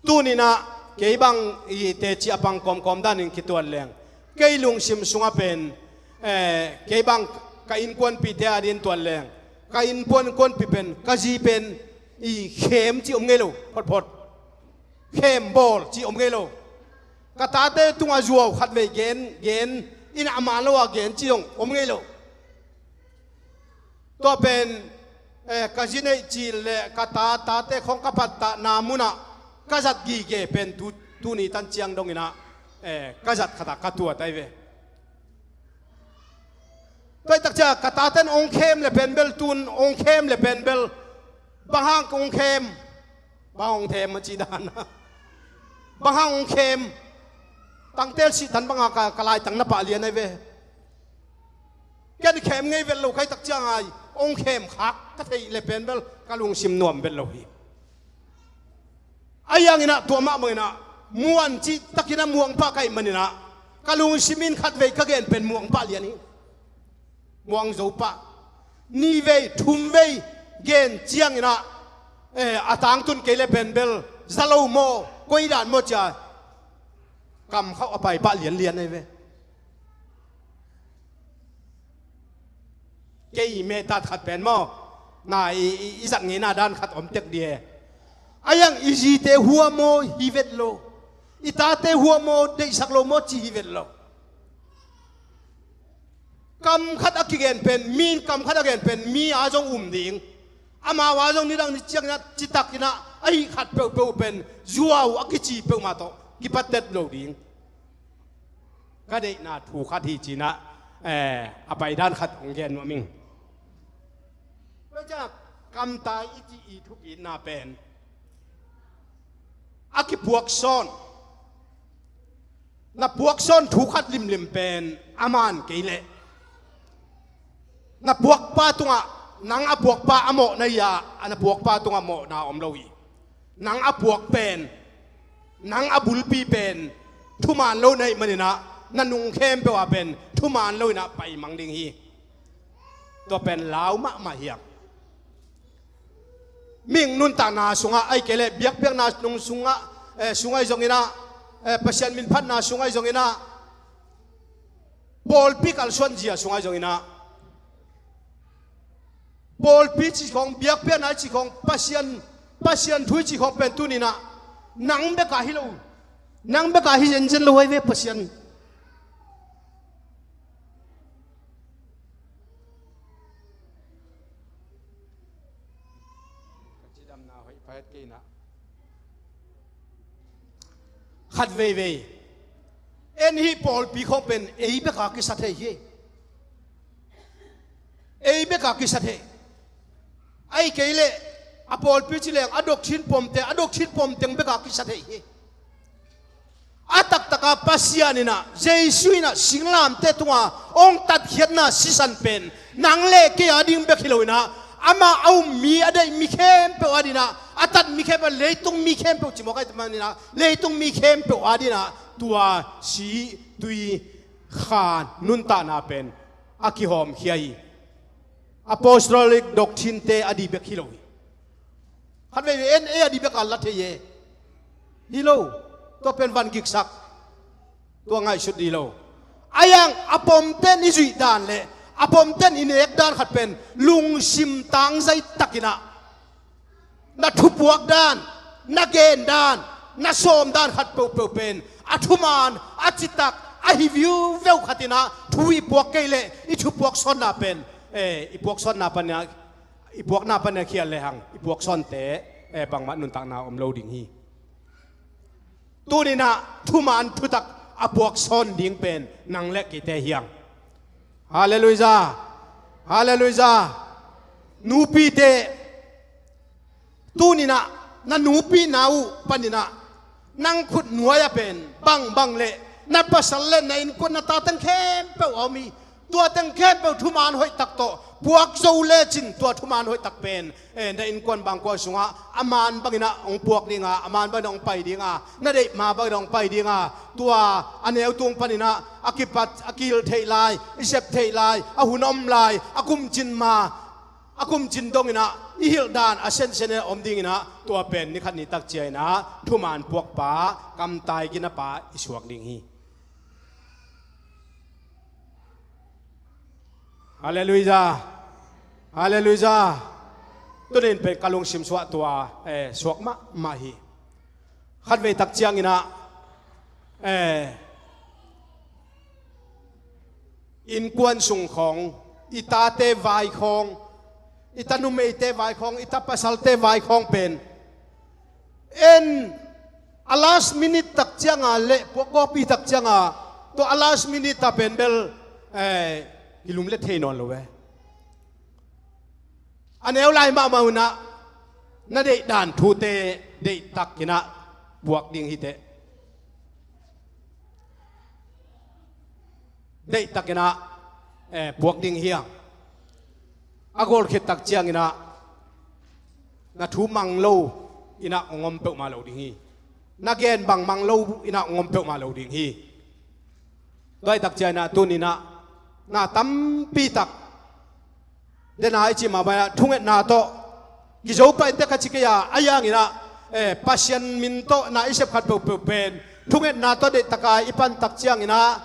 tuni inah kei bang i teci a pang kawmkawm danin kituat leng, kei lungsim sungah pen, eh, kei bang ka innkuanpihte adingin tuat leng, ka innkuan, kuanpih pen ka zi pen i khem ci om ngei lo, photphot. Khem bawl ci om ngei lo. Ka tate tungah zuau khatvei gen, gen, in a man lo a gen ci zong om ngei lo. Tua pen, eh, ka zi neih cil le ka ta, tate khong ka phattahna munah ka zat gige pen tu, tuni tan ciang donginah, eh, ka zat khatah ka tuat ai ve. Tua i takcia ka taten ong khem le pen bel tun, ong khem le pen bel bang hang ka ong khem, bang ong khem a ci dan a. Bang hang ong khem, tangtel sih tan banga ka, ka laitang na pah lian ai ve. Ken khem ngei vet lo khai tak ciangai, ong khem khak ka theih le pen bel ka lungsim nuam vet lo hi. A ianginah tua mah banginah muan cih takinah muang pah kaih maninah ka lungsim in khatvei ka gen pen muang pah lian hi. Muang zo pah. Nivei thumvei gen cianginah, eh, a tangtun kei le pen bel za lo maw, koidan maw cia kam khauh a pai pah lianlian ai ve. Kei i mehtat khat pen maw, na i, i, i zat ngeina dan khat om tek die. A iang i zite hua maw hi vet lo, i tate hua maw deihsak lo maw ci hi vet lo. Kam khat a kigen pen, mi in kam khat a gen pen mi a zong um ding. Amau a zong nidang ni cianginah citakinah a hih khat peuhpeuh pen zuau a kici peuhmah tawh kipattet lo ding. Ka deihna thu khat hi cinah, eh, a paidan khat hong gen nuam ing. Tua ciah kamtai i cih i thukitna pen a kipuak sawn, na puak sawn thu khat limlim pen a man kei leh na puakpa tungah, nang a puakpa a mawhna hi-a, a na puakpa tungah mawhna om lo hi. Nang a puak pen, nang a bulpi pen thuman lo na hih maninah na nung khempeuh ah pen thuman loinah paimang ding hi. Tua pen lau mahmah hiam? Mihing nuntakna sungah, ahih kei leh biakpiakna nung sungah, eh, sungah hi zonginah, eh, Pasian minphatna sungah hi zonginah, pawlpi kalsuanzia sungah hi zonginah, pawlpi cih khong, biakpiakna cih khong, Pasian, Pasian thu cih khong pen tuninah nang bekah hi lo. Nang bekah hi zenzen lo ai ve Pasian. Ka cidamna hoih pha het kei inah. Khat veivei. En hih pawlpi khong pen ei beka kisa thei hi. Ei beka kisa thei. Ahih kei leh a pawlpi ci leng a doctrine pomte, a doctrine pomteng beka kisa thei hi. A taktaka Pasian inah, Jesu inah singlamteh tunga hong tatkhiatna sisan pen nang le kei a ding bek hi lo inah, amah a um mi, a deih mi khempeuh a dinah, a tat mi khempeuh, leitung mi khempeuh cimawh kai ta maninah, leitung mi khempeuh a dinah tua si, tui, kha nuntakna pen a kihawmkhia hi. Apostolic doctrine te a dih bek hi lo hi. Khat veivei en ei a dih bek a la thei e. Hi lo. Tua pen van giksak. Tua ngaihsut dih lo. A iang a pomten i zuih dan le a pomten i nek dan khat pen lungsim tangzai takinah na thupuak dan, na gen dan, na sawm dan khat peuhpeuh pen a thuman, a citak, a hi viuveu khatinah thu i puak kei leh i thupuak sawnna pen, eh, i puak sawnna paninah, i puakna paninah khial lehang i puak sawnte, eh, bangmah nuntakna om lo ding hi. Tuninah thuman thutak a puak sawn ding pen nang le keite hiang. Halleluijah. Halleluijah. Nupite, tuninah na nupina uh paninah nang khut nuai-ah pen bangbang le na pasal le na innkuan, na tateng khempeuh a om hi. Tua teng khempeuh thuman hoih tak tawh puak zo lecin tua thuman hoih tak pen, eh, na innkuan bangkua sungah a man banginah hong puak dinga, a man banginah hong pai dinga, na deih ma banginah hong pai dinga, tua a neu tung paninah a kipat, a kihilh theih lai, i sep theih lai, a hun a om lai, a kumcin ma, a kumcin donginah i hilh dan a sensen a om dinginah tua pen ni khat ni tak ciainah thuman puakpa, kamtai ginapa i suak ding hi. Halleluijah. Halleluijah. Tunin pen ka lungsim suah tua, eh, suak mahmah hi. Khatvei tak cianginah, eh, innkuan sung khawng, i tate vai khawng, i ta numeite vai khawng, i ta pasalte vai khawng pen en a last minute tak cianga le puakgawpi tak cianga tua a last minute ta pen bel, eh, i lum le thei nawn lo ve. A neu lai mahmah unah na deihdan thute deihtakinah puak ding hiteh. Deihtakinah, eh, puak ding hiang. A gol khit tak cianginah na thu mang lo inah hong om peuhmah lo ding hi. Na gen bang mang lo inah hong om peuhmah lo ding hi. Tua hi tak cianginah tuninah na tampi tak dena i cih mah bangah thungetna tawh kizo pah inte ka ci kei a, a yanginah, eh, Pasian min tawh na i sep khat peuhpeuh pen thungetna tawh deihtaka i pan tak cianginah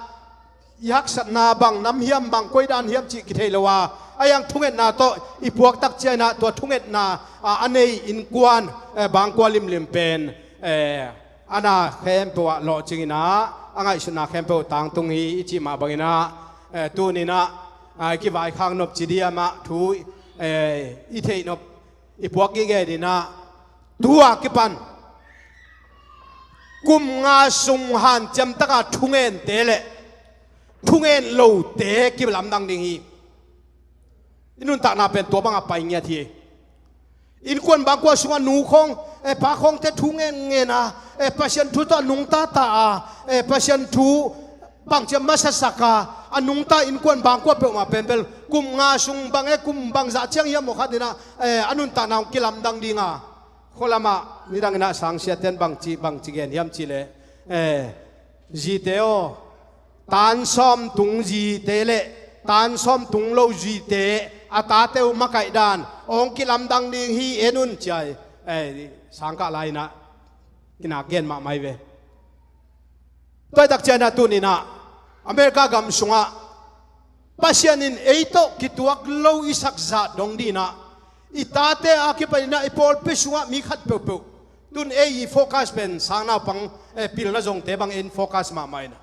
i haksatna bang nam hiam bang koidan hiam cih kithei lo a, a yang thungetna tawh i puak tak cianginah tua thungetna, a, a nei innkuan, eh, bangkua limlim pen, eh, a na khempeuh ah lawhcinginah a ngaihsutna khempeuh tangtung hi i cih mah banginah, eh, tuninah, ah, i kivaikhak nop ci diamah thu, eh, i theih nop i puak gige dinah tua kipan kum nga sung hanciam taka thungente le thungen lote kilamdang ding hi. I nuntakna pen tua bangah pai ngiat hi. Innkuan bangkua sungah nu khawng, eh, pa khawngte thu ngen ngen a, eh, Pasian thu tawh a nungta ta a, eh, Pasian thu bangcia masasak a, a nungta innkuan bangkua peuhmah pen bel kum nga sung bang e kum bangzah ciang hiam maw khat inah, eh, a nuntakna hong kilamdang dinga. Khualamah nidanginah sangsiaten bangci bangci gen hiam cihleh, eh, zite aw, tan sawm tung zite le tan sawm tung lo zite a tate uh makaihdan hong kilamdang ding hi en un ci-a, eh, sangkah lai-inah kinak gen mahmah hi ve. Tua hi tak cianginah tuninah America gam sungah Pasian in ei tawh kituak lo i sakzah dong dinah i tate a kipaninah i pawlpi sungah mi khat peuhpeuh tun ei i focus pen sang naupang, eh, pilna zongte bang ei in focus mahmah inah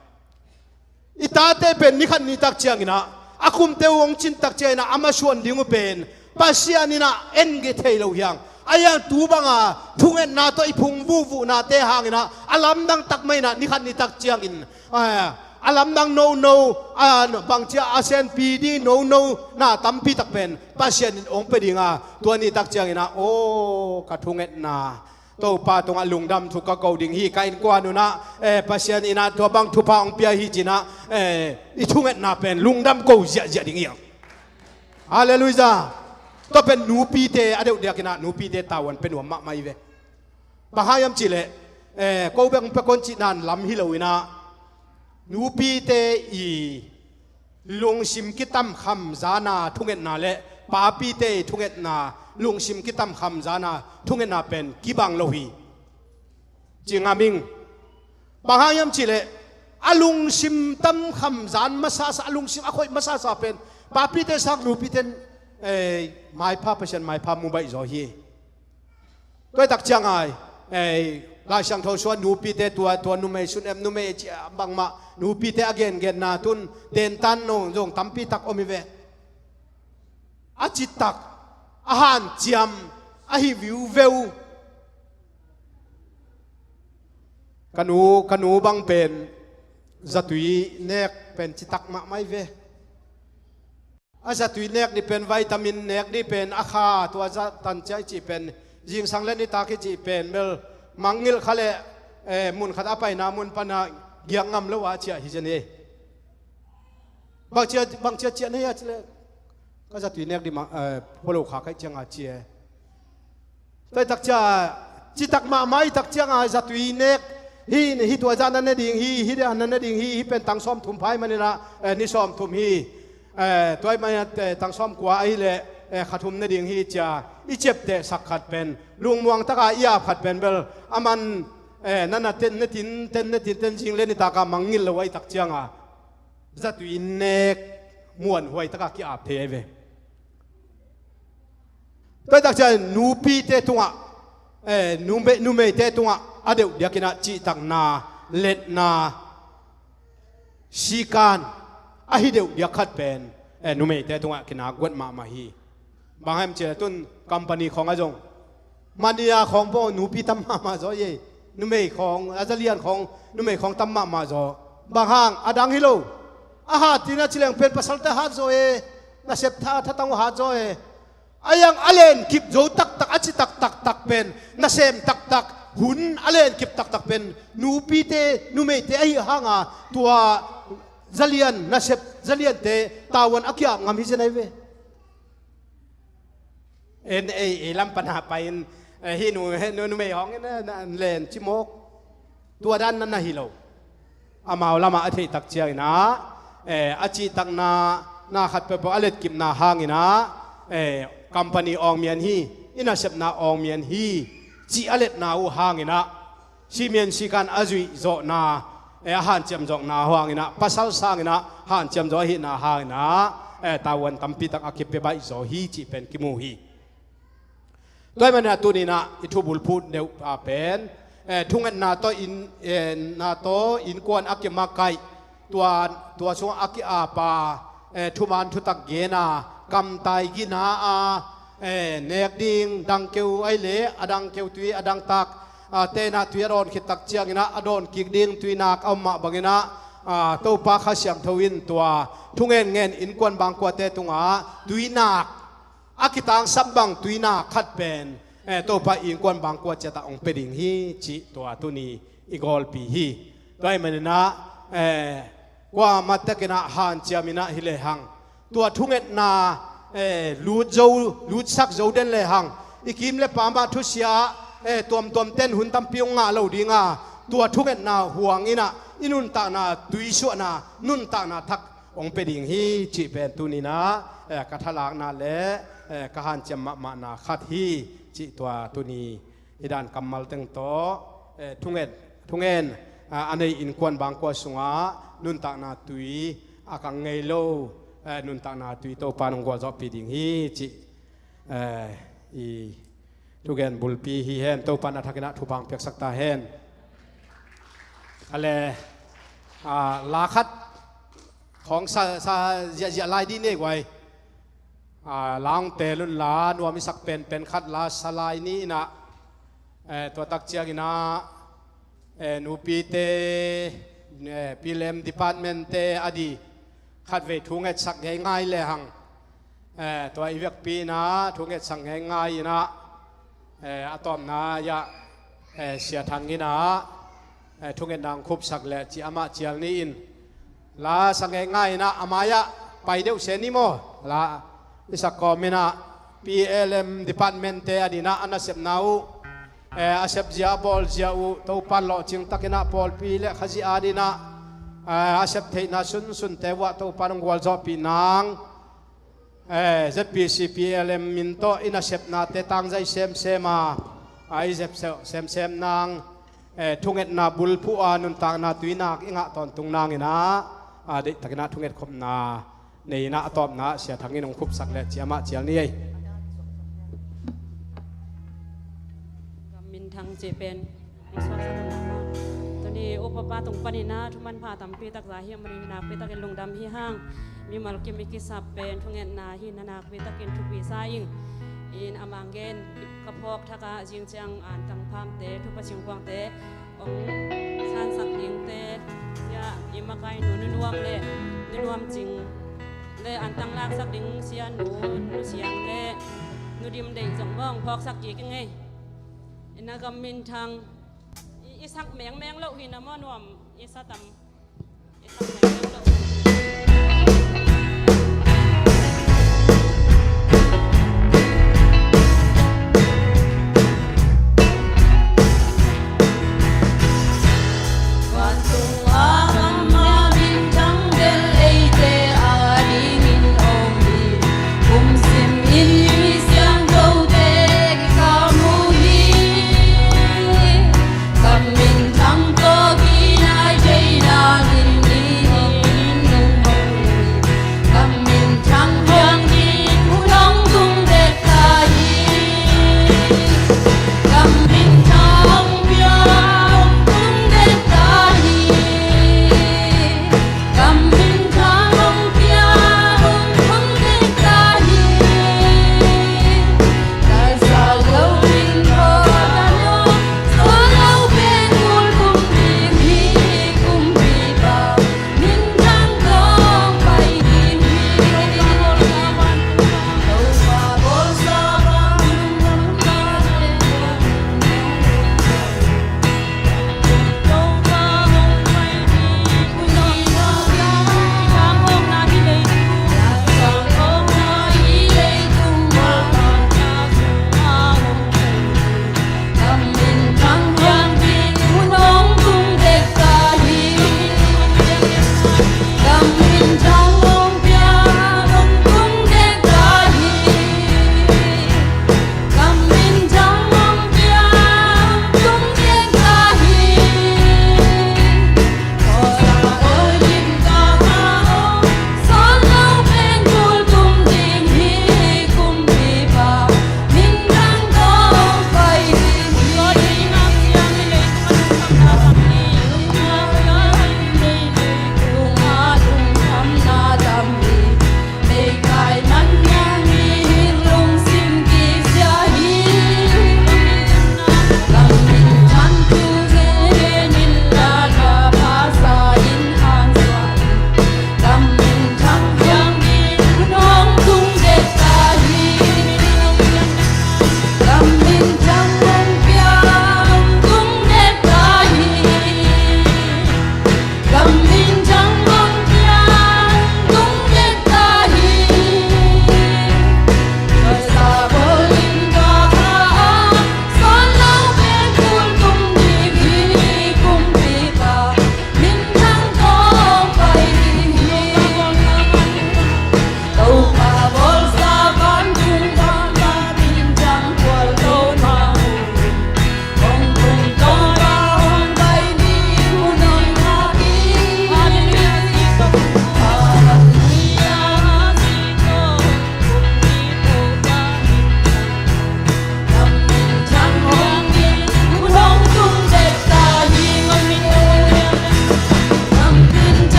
i tate pen ni khat ni tak cianginah a kumte uh hong cin tak cianginah a masuan ding uh pen Pasian inah en gei thei lo hiang. A yang tu banga thungetna tawh i phung vuhvuhnate hanginah a lamdang tak mah inah ni khat ni tak ciangin, ah, a lamdang nono, ah, bangcia a senpi ding nono na tampi tak pen Pasian in hong pia dinga tua ni tak cianginah aw ka thungetna Topa tungah lungdam thu ka ko ding hi, ka innkuan unah, eh, Pasian inah tua bang thupha hong pia hi cinah, eh, i thungetna pen lungdam ko ziahziah ding hi. Halleluiah. Tua pen nupite a deuh diakinah nupite tavuan pen nuam mahmah hi ve. Bang hang hiam cihleh, eh, ko bek hong pia kon cih nan lam hi loinah nupite i lungsim kitamkham zana thungetna le papite i thungetna lungsim kitamkham zana thungetna pen kibang lo hi. Ci ngam ing. Bang hang hiam cihleh a lungsim tamkham zan masasa, a lungsim a khoih masasa pen papite sang nupiten, eh, maipha, Pasian maipha mu baih zaw hi. Tua hi tak ciangai, eh, Lai Siangtho sungah nupite tua, tua numei sun em numei cia bangmah nupite a gengenna tun tentan no zong tampi tak om hi ve. A citak, a hanciam, a hi viuveu. Ka nu, ka nu bang pen zatui nek pen citak mahmah hi ve. A zatui nek ni pen, vitamin nek ni pen, a kha tua za tan cia i cih pen, zingsang le nitak i cih pen bel mangngilh kha le, eh, mun khat a paina mun pana giak ngam lo a ciah hi zen hi. Bangcia, bangcia ciah nei a ci le ka zatui nek ni mang, eh, polo kha kaih cianga ci e. Tua hi tak cia, citak mahmah hi tak cianga zatui nek hi, hi tua zah na ne ding hi, hi dia na ne ding hi, hi pen tang sawm thum phai maninah, eh, ni sawm thum hi. Eh, tua hi maninah, eh, tang sawm kua ahileh, eh, kha thum ne ding hi cia i ciapteh sak khat pen lungmuang taka i ap khat pen bel a man, eh, na na ten ne tin ten ne tin ten zing le nitaka mangngilh lo ahi tak cianga zatui nek muanhuai taka ki-ap thei ahi ve. Tua hi tak ciangin nupite tungah, eh, nume-, numeite tungah a deuh diakinah cihtakna, letna, sikan ahi deuh diak khat pen, eh, numeite tungah kina guat mahmah hi. Bang hiam cih leh tun company khawng ah zong, manager khawng peuh nupi tam mahmah zaw hi. Numei khawng, a zalian khawng, numei khawng tam mahmah zaw. Bang hang, a dang hi lo. A hat in a ci leng pen pasalte hat zaw hi. Nasep tha, thatang uh hat zaw hi. A yang a lenkip zo taktak, a citak taktak pen, nasem taktak, hun a lenkip taktak pen nupite, numeite ahi hanga tua zalian, nasep zaliante tavuan a kiap ngam hi zen ahi ve. En ei, ei lam pan a pai-in, eh, hih nu, hih nu, numei hawng in, eh, na, len cimawk. Tua dan na, na hi lo. Amau lamah a theih tak cianginah, eh, a cihtakna, na khat peuhpeuh a letkipna hanginah, eh, company awngmian hi, i nasepna awngmian hi, cih a letna uh hanginah, simian sikan a zuih zawhna, eh, a hanciam zawhna hanginah, pasal sanginah hanciam zawh ahihna hanginah, eh, tavuan tampi tak a kipia baih zaw hi cih pen kimu hi. Tua ahih maninah tuninah i thubulphuh deuh a pen, eh, thungetna tawh in, eh, na tawh innkuan a kimakaih, tua, tua sungah a ki-apa, eh, thuman thutak gena, kamtai gina a, eh, nek ding dangkeu ahih leh a dangkeu tui a dangtak, ah, tenah tui a dawn khit tak cianginah a dawn kik ding tuinak a om mah banginah, ah, Topa Kha Siangtho in tua thungenngen innkuan bangkuate tungah tuinak a kitangsap bang tuinak khat pen, eh, Topa innkuan bangkua ciatah hong pia ding hi cih tua tuni i gawlpi hi. Tua ahih maninah, eh, kuamah takinah hanciaminah hi lehang, tua thungetna, eh, lut zo, lutsak zo den lehang, i kim le pamah thusia, eh, tuamtuam ten hun tampi hong ngah lo dinga, tua thungetna huanginah i nuntakna tuisuahna, nuntakna thak hong pia ding hi cih pen tuninah, eh, ka thalakna le, eh, ka hanciam mahmahna khat hi cih tua tuni hih dan kammal teng tawh, eh, thunget, thungen, ah, a nei innkuan bangkua sungah nuntakna tui a kang ngei lo, eh, nuntakna tui Topa in hong gualzawhpih ding hi cih, eh, i thugen bulpi hi hen. Topa in a thakinah thupha hong piaksak ta hen. Ale, ah, la khat khawng sa, sa ziahziah lai dih ni ei guai. Ah, la hong teel unla, nuam i sak penpen khat la sa lai ni inah, eh, tua tak cianginah, eh, nupite, eh, P L M department te a di khatvei thungetsak ngeingai lehang, eh, tua i vekpi inah thungetsak ngeingai inah, eh, a tawpna ah, eh, Sia Thang inah, eh, thungetna hong khupsak leh ci amah cial ni in. La sa ngeingai inah a mai-ah pai deuh se ni maw. La i sak kawm inah P L M department te a dinah a nasepna uh, eh, a sepzia a bawlzia uh Topa in lawhcing takinah pawlpi le Khazih a dinah, eh, a sep theihna sunsunte uh ah Topa in hong gualzawhpih nang. Eh, Z P C P L M min tawh i nasepnate tangzai semsem a, a i zep semsem nang, eh, thungetna bulphuh a nuntakna tuinak i ngah tawntung nanginah, a deihtakinah thunget khopna nei inah a tawpna ah Sia Thang in hong khupsak leh ci amah cial ni ei. Gam minthang cih pen hong suaksak unla maw. Tuni upapa tung paninah thumanpha tampi tak za hi a manin nakpi takin lungdam hi hang. Mimal kim i kisap pen thungetna hi na nakpi takin thupi sa ing. In a manggen ka phawk thakah zing ciang antang phamte, thupa singkuangte hong sansak dingte, sia i makai nu Nunuam le Nunuam Cing le antang laksak ding sia nu Nusiang le Nudim Deih zong hong phawksak kik ing ei. I na gam minthang i, i sak mengmeng loh hi na maw Nuam, i sa tam.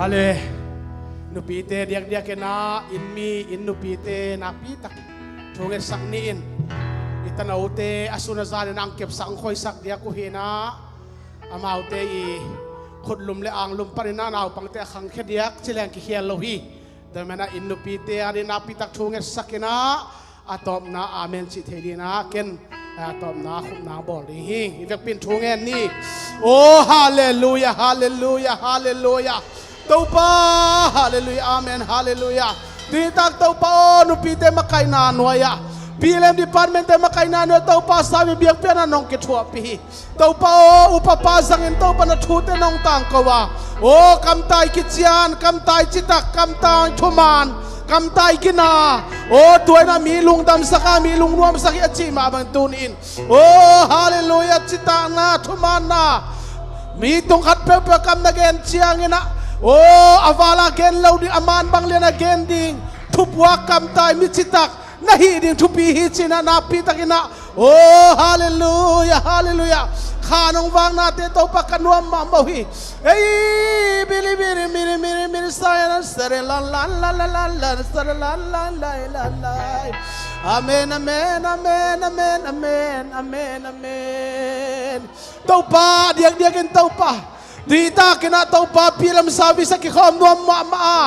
Ale, nupite diakdiak in ah, inn mi, inn nupite nakpi tak thungetsak ni in, i tanote a sun a zan in ang kepsak, ang khoisak diak uh hi in ah, amaute i khutlum le anglum panin ah naupangte a khangkhia diak ci leng kikhial lo hi. Tua manin ah inn nupite a ding nakpi tak thungetsak in ah, a tawpna amen cih thei ding in ah ken a tawpna khupna bawl ding hi. I vekpi in thu ngen ni. Oh, halleluiah, halleluiah, halleluiah. Topa, halleluiah, amen, halleluiah. Tuni tak Topa aw, nupite makaihna nuai-ah, P L M department-te makaihna nuai-ah Topa, sawi biakpiakna nong kithuahpih hi. Topa aw, upapa zangin Topa na thute nong tangko a, aw, kamtai kician, kamtai citak, kamtai thuman, kamtai gina, aw, tua in ah mi lungdamsak a, mi lungnuamsak hi a cih mah bang tuni in, aw, halleluiah, citakna, thumanna, mi tung khat peuhpeuh kam na gen ciangin ah, aw, a val a gen lo ding, a man bang lian a gen ding, thupuak, kamtai, mi citak na hih ding thupi hi ci in ah nakpi tak in ah, aw, halleluiah, halleluiah. Kha nong vaknate Topa ka nuam mahmah uh hi. Ei, bili bili mili mili mili sayan sare lan lan lan lan lan lan sare lan lan lai lan lai. Amen, amen, amen, amen, amen, amen, amen. Topa, diakdiak in Topa, tuni tak in ah Topa, P L M service ah kikhawm nuam mahmah a,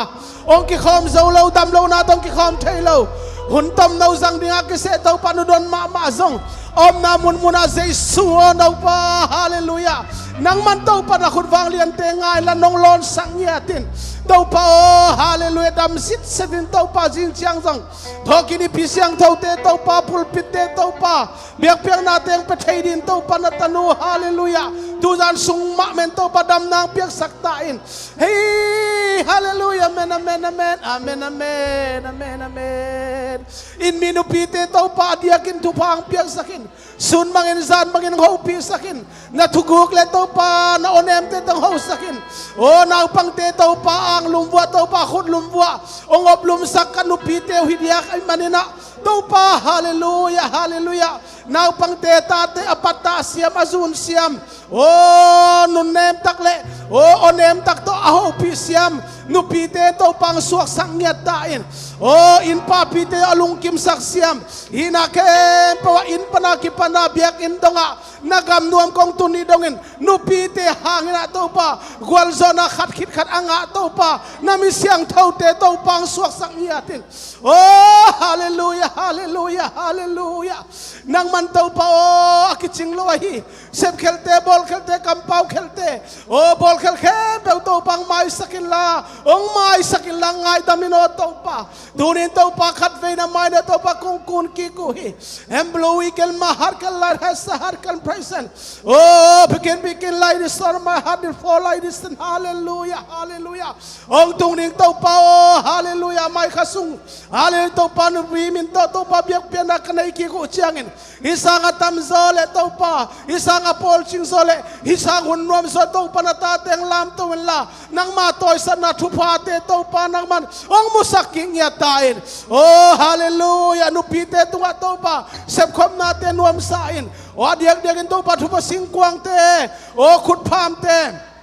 hong kikhawm zo lo, dam lohna tawh hong kikhawm thei lo, hun tomno zang ding a kiseh Topa, nu don mahmah zong a omna munmun ah Jesu aw Topa, halleluiah. Nangman Topa na khut vangliante ngai in la nong lawnsak ngiat in, Topa aw, halleluiah, dam sitset in Topa, zing ciang zong thawhkik Nipi siangthote Topa, pulpit-te Topa, biakpiakna teng pia thei ding Topa na tanu, halleluiah, tuzan sung mah men Topa damna hong piaksak ta in. Hei, halleluiah, amen, amen, amen, amen, amen, amen, amen. Inn mi nupite Topa a diakin thupha hong piaksak in, sun bangin zan bangin hopihsak in, na thuguk le Topa na awnemte tawh hong hosak in. Aw, naupangte Topa anglum vuah, Topa khutlum vuah hong oplumsak ka nupite uh hi diak ahih manin ah Topa, halleluiah, halleluiah. Naupangte, tate a pattah siam, a zun siam, aw, nunnem tak le aw, awnem tak tawh a hopih siam nupite Topa hong suaksak ngiat ta in. Aw, inn papite a lungkimsak siam, hihna khempeuh ah inn pan a kipan a biakinn dongah na gam nuam kong tun nih dongin nupite hangin ah Topa, gualzawhna khat khit khat a ngah Topa, na mi siangthote Topa hong suaksak ngiat in. Aw, halleluiah, halleluiah, halleluiah. Nangman Topa aw, a kicing lo ahi sepkhelte, bawlkhelte, kampaukhelte, aw, bawlkhel khempeuh Topa hong maisak inla, hong maisak inla, ngaidam in aw Topa. Tuni in Topa khatvei na mai-ah Topa kong kun kik uh hi. Em blue weekend, my heart can light, has a heart can praise and, oh, begin, begin like this, or my heart will fall like this, and hallelujah, hallelujah. Hong tung ding Topa aw, hallelujah, mai kha sung, hallelujah, Topa nupite min tawh Topa biakpiakna ka nei kik uh ciangin, hih sang a tamzaw le Topa, hih sang a pawlcing zaw le hih sang hun nuam zaw Topa na tate hong lamto inla, nangma tawisatna thuphate Topa nangman hong musak kik ngiat ta in. Oh, hallelujah, nupite tungah Topa sepkhopnate nuamsa in. Oh, a diakdiakin Topa thupha singkuangte, oh, khutphamte,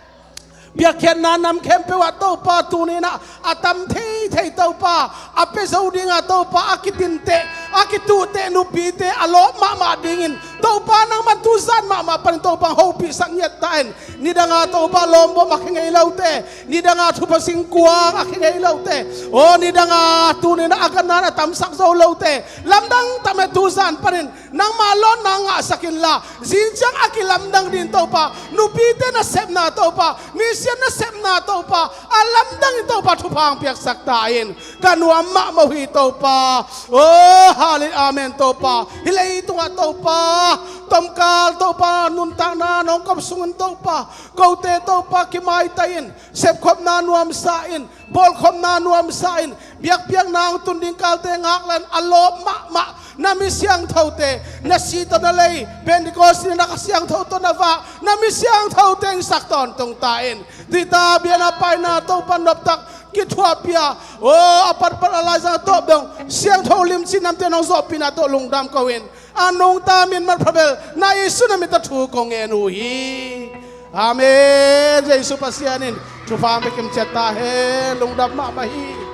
biakhiatna nam khempeuh ah Topa tuni in ah a tam theithei Topa, a pia zo dingah Topa a kitinteh, a kituhteh nupite a lawp mahmah dingin Topa nangman tuzan mahmah panin Topa hong hopihsak ngiat ta in. Nidanga Topa lawmbawm a khe ngei lote, nidanga thupha singkuang a khe ngei lote, oh, nidanga tuni in ah a ganna a tamsak zo lote, lamdang tak mah tuzan panin nangma lawnna ngahsak inla, zingciang a kilamdang ding Topa, nupite nasepna Topa, misiam nasepna Topa, a lamdang in Topa thupha hong piaksak ta in. Ka nuam mahmah uh hi Topa. Oh, hallelujah, amen Topa. Hih leitungah Topa, tomkal Topa, nuntakna nong kop sungin Topa, kote Topa kimaitai in, sepkhopna nuamsa in, bawlkhopna nuamsa in, biakpiakna hong tun ding kalte ngaklan a lawp mahmah na mi siangthote, na si tawh na lei Pentecost ni-in a Kha Siangtho tawh na vak na mi siangthote hong sak tawntung ta in. Tita biakna paina Topa noptak kithuahpih a, oh, a patpat a laizang a tawp dong siangtho limci namte nong zawhpihna tawh lungdam ko in, a nungta min mat phabel na Jesu na min tawh thu kong ngen uh hi. Amen. Jesu Pasian in Topa hong bek ciat ta hen. Lungdam mahmah hi.